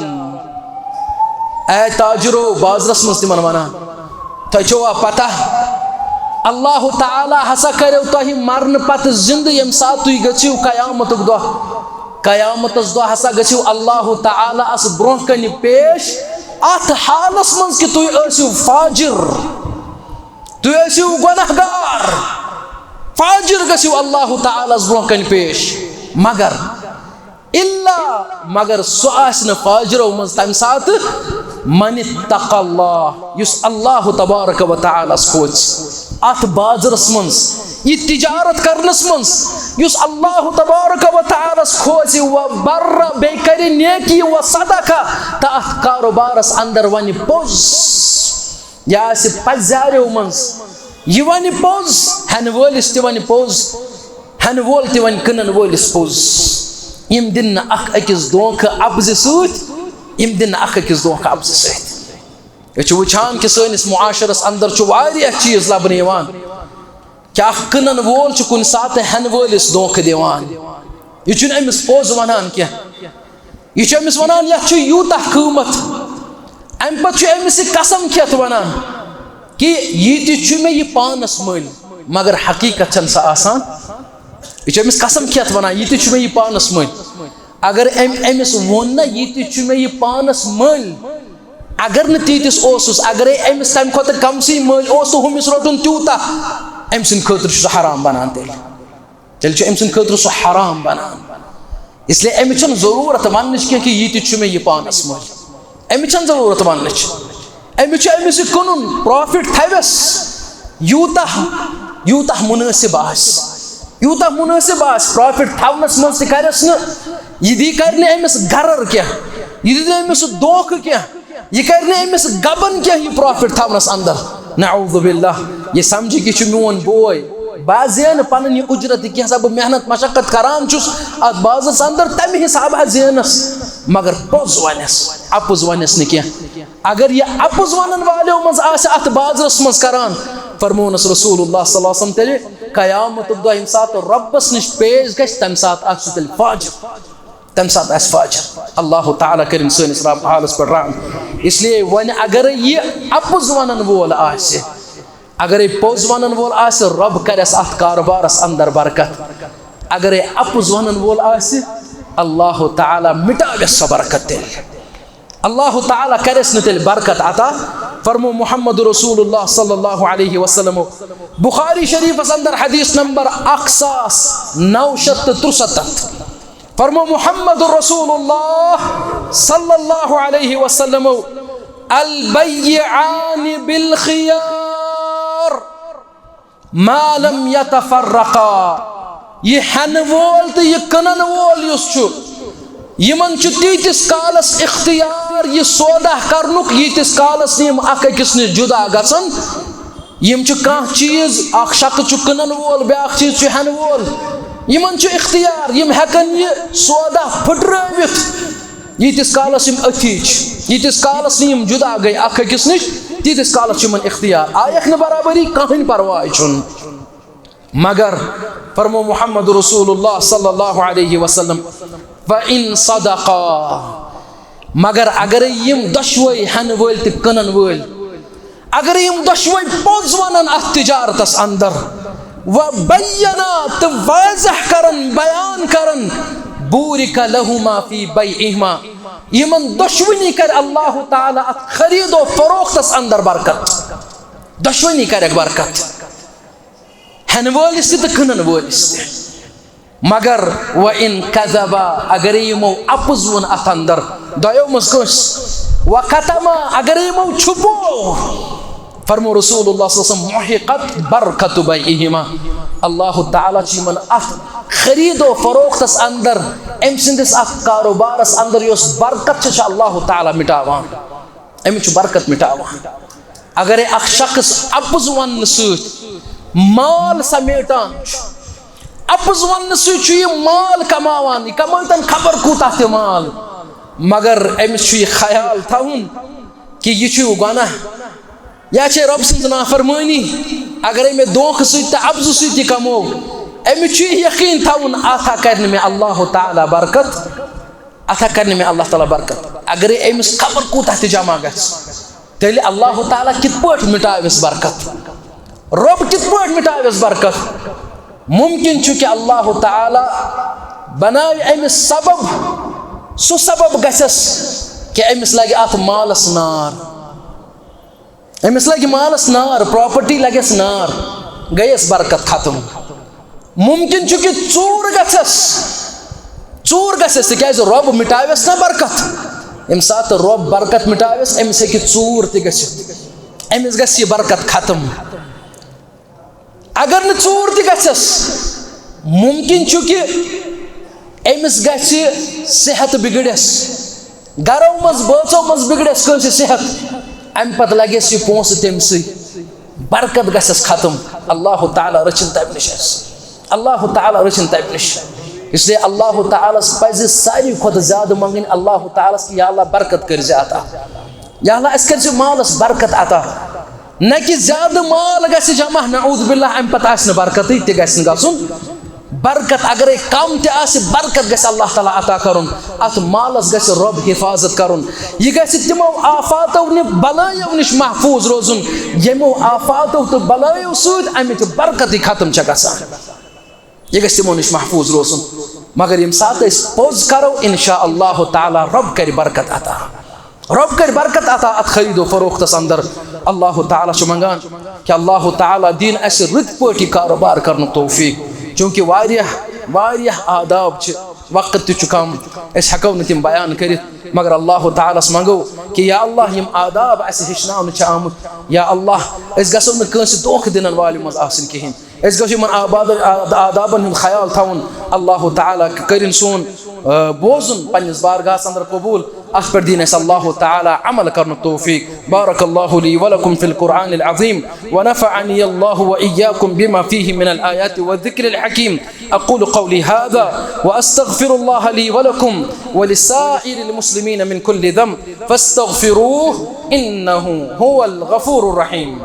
اے تاجرو، بازرس منٛز تِمن ونان، تۄہہِ چھوا پتہ، اللہ تعالیٰ ہسا کریو تۄہہِ مرنہٕ پتہٕ زندٕ، ییٚمہِ ساتہٕ تُہۍ گٔژھِو قیامتُک دۄہ، قیامتس دۄہ ہسا گٔژھِو اللہ تعالیٰ ہس برونٛہہ کنہِ پیش، اتھ حالس منٛز کہِ تُہۍ ٲسِو فاجر، تُہۍ ٲسِو گۄناہ گار، فاجر گٔژھِو اللہ تعالیٰ ہس برونٛہہ کنہِ پیش۔ مگر الا، مگر سُہ آسہِ نہٕ فاجرو منٛز تَمہِ ساتہٕ، من اتقى اللہ، یُس اللہ تبارک و تعالیٰ ہس کھوژِ۔ اتھ بازرس منٛز، یہِ تجارت کرنس منٛز، یُس اللہ تبارک و تعالیٰ ہس کھوژِ، و بر، بیٚیہِ کرِ نیکی، و صدقہ، تہٕ اتھ کاروبارس اندر ونہِ پوٚز۔ یہِ آسہِ پزیاریو منٛز، یہِ ونہِ پوٚز، ہٮ۪نہٕ وٲلِس تہِ ونہِ پوٚز، ہٮ۪نہٕ وول تہِ ونہِ کٕنن وٲلِس پوٚز۔ یِم دِن نہٕ اکھ أکِس دھوکہٕ اپزِ سۭتۍ، یِم دِن نہٕ اکھ أکِس دھوکہٕ اپزِ سۭتۍ۔ أسۍ چھِ وٕچھان کہِ سٲنِس معاشرس اندر چھُ واریاہ چیٖز لبنہٕ یِوان۔ کیٛاہ اکھ کٕنن وول چھُ کُنہِ ساتہٕ ہٮ۪نہٕ وٲلِس دھوکہٕ دِوان؟ یہِ چھُنہٕ أمِس پوٚز وَنان کینٛہہ۔ یہِ چھُ أمِس وَنان، یَتھ چھُ یوٗتاہ قۭمَتھ۔ اَمہِ پَتہٕ چھُ أمِس یہِ قسم کھٮ۪تھ وَنان کہِ یہِ تہِ چھُ مےٚ یہِ پانَس مٔلۍ، مگر حقیٖقت چھَنہٕ سۄ آسان۔ یہِ چھُ أمِس قسم کھٮ۪تھ وَنان، یہِ تہِ چھُ مےٚ یہِ پانَس مٔلۍ۔ اگر أمۍ، أمِس ووٚن نہ، یہِ تہِ چھُ مےٚ یہِ پانَس مٔلۍ، اگر نہٕ تیٖتِس اوسُس، اگرے أمِس تَمہِ کھۄتہٕ کَمسٕے مٔلۍ اوس تہٕ ہُمِس روٚٹُن تیوٗتاہ، أمۍ سٕنٛدِ خٲطرٕ چھُ سُہ حرام بَنان تیٚلہِ۔ تیٚلہِ چھُ أمۍ سٕنٛدِ خٲطرٕ سُہ حرام بَنان۔ اس لیے أمِس چھَنہٕ ضروٗرت وَننٕچ کینٛہہ کہِ یہِ تہِ چھُ مےٚ یہِ پانَس مٔلۍ۔ أمِس چھَنہٕ ضروٗرت وَننٕچ۔ أمِس چھُ أمِس یہِ کٕنُن، profit تھاوٮ۪س یوٗتاہ، یوٗتاہ مُنٲسِب آسہِ۔ یوٗتاہ مُنٲسِب آسہِ، profit تھاونَس منٛز تہِ کَرٮ۪س نہٕ، یہِ دی، کَرِ نہٕ أمِس غرر کینٛہہ، یہِ دی نہٕ أمِس دھوکہٕ کینٛہہ، یہِ کَرِ نہٕ أمِس گبن کینٛہہ یہِ profit تھاونَس اندر۔ نعوذ باللہ، یہِ سمجھِ کہِ یہِ چھُ میون بوے، بہٕ حظ زینہٕ پنٕنۍ یہِ اُجرت، یہِ کینٛہہ سا بہٕ محنت مشقت کران چھُس اتھ بازرس اندر، تمہِ حسابہٕ حظ زینس، مگر پوٚز ونس، اپُز ونس نہٕ کینٛہہ۔ اگر یہِ اپُز ونن والیو منٛز آسہِ اتھ بازرس منٛز کران، فرمونس رسول اللہ صلی اللہ علیہ وسلم تیٚلہِ قیامتُک دۄہ ییٚمہِ ساتہٕ رۄبس نِش پیش گژھِ، تمہِ ساتہٕ آسہِ سُہ تیٚلہِ فاجر۔ تمہِ ساتہٕ آسہِ فاجر۔ اللہ تعالیٰ کٔرِن سٲنِس رب حالس پٮ۪ٹھ رحم۔ اس لیے وۄنۍ اگرے یہِ اپُز ونن وول آسہِ، اگرے پوٚز ونن وول آسہِ، رب کرٮ۪س اتھ کاربارس اندر برکت۔ اگرے اپُز ونن وول آسہِ، اللہ تعالیٰ مٹاوٮ۪س سۄ برکت تیٚلہِ۔ اللہ تعالیٰ کرٮ۪س نہٕ تیٚلہِ برکت عطا۔ فرمو محمد رسول اللہ صلی اللہ علیہ وسلم، بخاری شریفس اندر حدیث نمبر اکھ ساس نو شیٚتھ تہٕ ترُسَتتھ۔ فرمو محمد رسول اللہ صلی اللہ علیہ وسلم، البیعان بالخیار ما لم یتفرقا۔ یہِ ہٮ۪نہٕ وول تہٕ یہِ کٕنن وول یُس چھُ، یِمن چھُ تیٖتِس کالس اختیار یہِ سودا کرنُک، ییٖتِس کالس نہٕ یِم اکھ أکِس نِش جُدا گژھن۔ یِم چھِ کانٛہہ چیٖز، اکھ شخص چھُ کٕنن وول، بیٛاکھ چیٖز چھُ ہٮ۪نہٕ وول۔ یِمن چھُ اختیار، یِم ہٮ۪کن یہِ سودا پھٕٹرٲوِتھ۔ ییٖتِس کالس یِم أتھی چھِ، ییٖتِس کالس نہٕ یِم جُدا گٔے اکھ أکِس نِش، تیٖتِس کالس چھُ یِمن اختیار۔ آیکھ نہٕ برابری، کٕہٕنۍ پرواے چھُنہٕ۔ مگر فرمو محمد رسول اللہ صلی اللہ علیہ وسلم، فَإِن صَدَقَا، مگر اگرے یِم دۄشوے ہٮ۪نہٕ وٲلۍ تہٕ کٕنن وٲلۍ، اگرے یِم دۄشوے پوٚز ونن اتھ تجارتس اندر، وَبَيَّنَا، تہٕ واضح کرن، بیان کرن، بُورِكَ لَهُمَا فِي بَيْعِهِمَا، یِمن دۄشوٕنی کرِ اللہ تعالیٰ اتھ خرید و فروختس اندر برکت، دۄشوٕنی کرٮ۪کھ برکت۔ ہٮ۪نہٕ وٲلِس تہِ تہٕ کٕنن وٲلِس تہِ۔ مگر وَإِن كَذَبَا، اگرے یِمو اَپُز ووٚن اَتھ اندر، دۄیو منٛز کٲنٛسہِ، وَكَتَمَا، اگرے یِمو چھُپو، فرمو رسول اللہ صلی اللہ علیہ وسلم، مُحِقَتْ بَرْكَةُ بَيْعِهِمَا، اللہ تعالیٰ چھُ یِمن اَتھ خرید و فروختس اندر، أمۍ سٕنٛدِس اَتھ کاروبارس اندر یۄس برکت چھِ، چھِ اللہ تعالیٰ مٹاوان۔ أمِس چھُ برکت مٹاوان۔ اگرے اکھ شخص اَپُز وننہٕ سۭتۍ مال سمیٹان چھُ، اَپُز وننہٕ سۭتۍ چھُ یہِ مال کماوان، یہِ کمٲوتن خبر کوٗتاہ تہِ مال، مگر أمِس چھُ یہِ خیال تھاوُن کہِ یہِ چھُ گۄناہ، یا چھے رۄب سٕنٛز نافرمٲنی۔ اگرے مےٚ دھوکہٕ سۭتۍ تہٕ اَپزٕ سۭتۍ یہِ کموو، أمِس چھُ یہِ یقیٖن تھاوُن، اَتھ ہا کرِ نہٕ مےٚ اللہ تعالیٰ برکت۔ اتھ ہا کرِ نہٕ مےٚ اللہ تعالیٰ برکت۔ اگرے أمِس خبر کوٗتاہ تہِ جمع گژھِ، تیٚلہِ اللہ تعالیٰ کِتھ پٲٹھۍ مِٹاوٮ۪س برکت؟ رۄب کِتھ پٲٹھۍ مِٹاوٮ۪س برکت؟ مُمکِن چھُ کہِ اللہ تعالیٰ بناوِ أمِس سبب، سُہ سبب گژھٮ۪س کہِ أمِس لگہِ اتھ مالس نار۔ أمِس لگہِ مالس نار، پراپرٹی لگٮ۪س نار، گٔیس برکت ختم۔ مُمکِن چھُ کہِ ژوٗر گژھٮ۪س، ژوٗر گژھٮ۪س، تِکیازِ رۄب مِٹاوٮ۪س نہ برکت۔ ییٚمہِ ساتہٕ رۄب برکت مِٹاوٮ۪س، أمِس ہیٚکہِ ژوٗر تہِ گٔژھِتھ، أمِس گژھِ یہِ برکت ختم۔ اگر نہٕ ژوٗر تہِ گژھٮ۪س، مُمکِن چھُ کہِ أمِس گژھِ صحت بِگڑٮ۪س، گرو منٛز بٲژو منٛز بِگڑٮ۪س کٲنٛسہِ صحت، اَمہِ پتہٕ لگٮ۪س یہِ پونٛسہٕ تٔمۍ سٕے، برکت گژھٮ۪س ختم۔ اللہ تعالیٰ رٔچھِن تَمہِ نِش اَسہِ، اللہ تعالیٰ رٔچھِن تَمہِ نِش۔ اس لیے اللہ تعالیٰ ہس پزِ ساروی کھۄتہٕ زیادٕ منٛگٕنۍ اللہ تعالیٰ ہس کہِ یا اللہ برکت کٔرۍ زِ عطا، یا اللہ اَسہِ کٔرۍ زِ مالس برکت عطا۔ نہ کہِ زیادٕ مال گژھِ جمع، نعوذ باللہ، اَمہِ پتہٕ آسہِ نہٕ برکتٕے، تہِ گژھِ نہٕ گژھُن۔ برکت اگرے کم تہِ آسہِ، برکت گژھِ اللہ تعالیٰ عطا کرُن۔ اتھ مالس گژھِ رۄب حفاظت کرُن۔ یہِ گژھِ تِمو آفاتو نہِ، بلایو نِش محفوظ روزُن، یِمو آفاتو تہٕ بلایو سۭتۍ امِچ برکتٕے ختم چھےٚ گژھان۔ یہِ گژھِ تِمو نِش محفوظ روزُن۔ مگر ییٚمہِ ساتہٕ أسۍ پوٚز کرو، انشاء اللہ تعالیٰ رۄب کرِ برکت عطا۔ رۄب کرِ برکت عطا اتھ خرید و فروختس اندر۔ اللہ تعالیٰ چھُ منگان کہِ اللہ تعالیٰ دِن اسہِ رٕتۍ پٲٹھۍ یہِ کاروبار کرنُک توفیق، چونکہ واریاہ، واریاہ آداب چھِ، وقت تہِ چھُ کم، أسۍ ہٮ۪کو نہٕ تِم بیان کٔرِتھ، مگر اللہ تعالیٰ ہس منگو کہِ یا اللہ، یِم آداب اسہِ ہیٚچھناونہٕ چھِ آمٕتۍ، یا اللہ، أسۍ گژھو نہٕ کٲنٛسہِ دھوکہٕ دِنن والٮ۪ن منٛز آسٕنۍ کِہیٖنۍ۔ أسۍ گژھو یِمن آباد-، آ-، آدابن ہُنٛد خیال تھاوُن۔ اللہ تعالیٰ کٔرِن سون، آ، بوزُن پننِس بارگاہس اندر قبول۔ اتھ پٮ۪ٹھ دِن اسہِ اللہ تعالیٰ عمل کرنُک توفیق۔ بارک اللہ لی ولکم فی القرآن العظیم، ونفعنی اللہ وإیاکم بما فیہ من الآیات والذکر الحکیم۔ اقول قولی هذا واستغفر اللہ لی ولکم ولسائر المسلمین من کل ذنب فاستغفروہ انہ هو الغفور الرحیم۔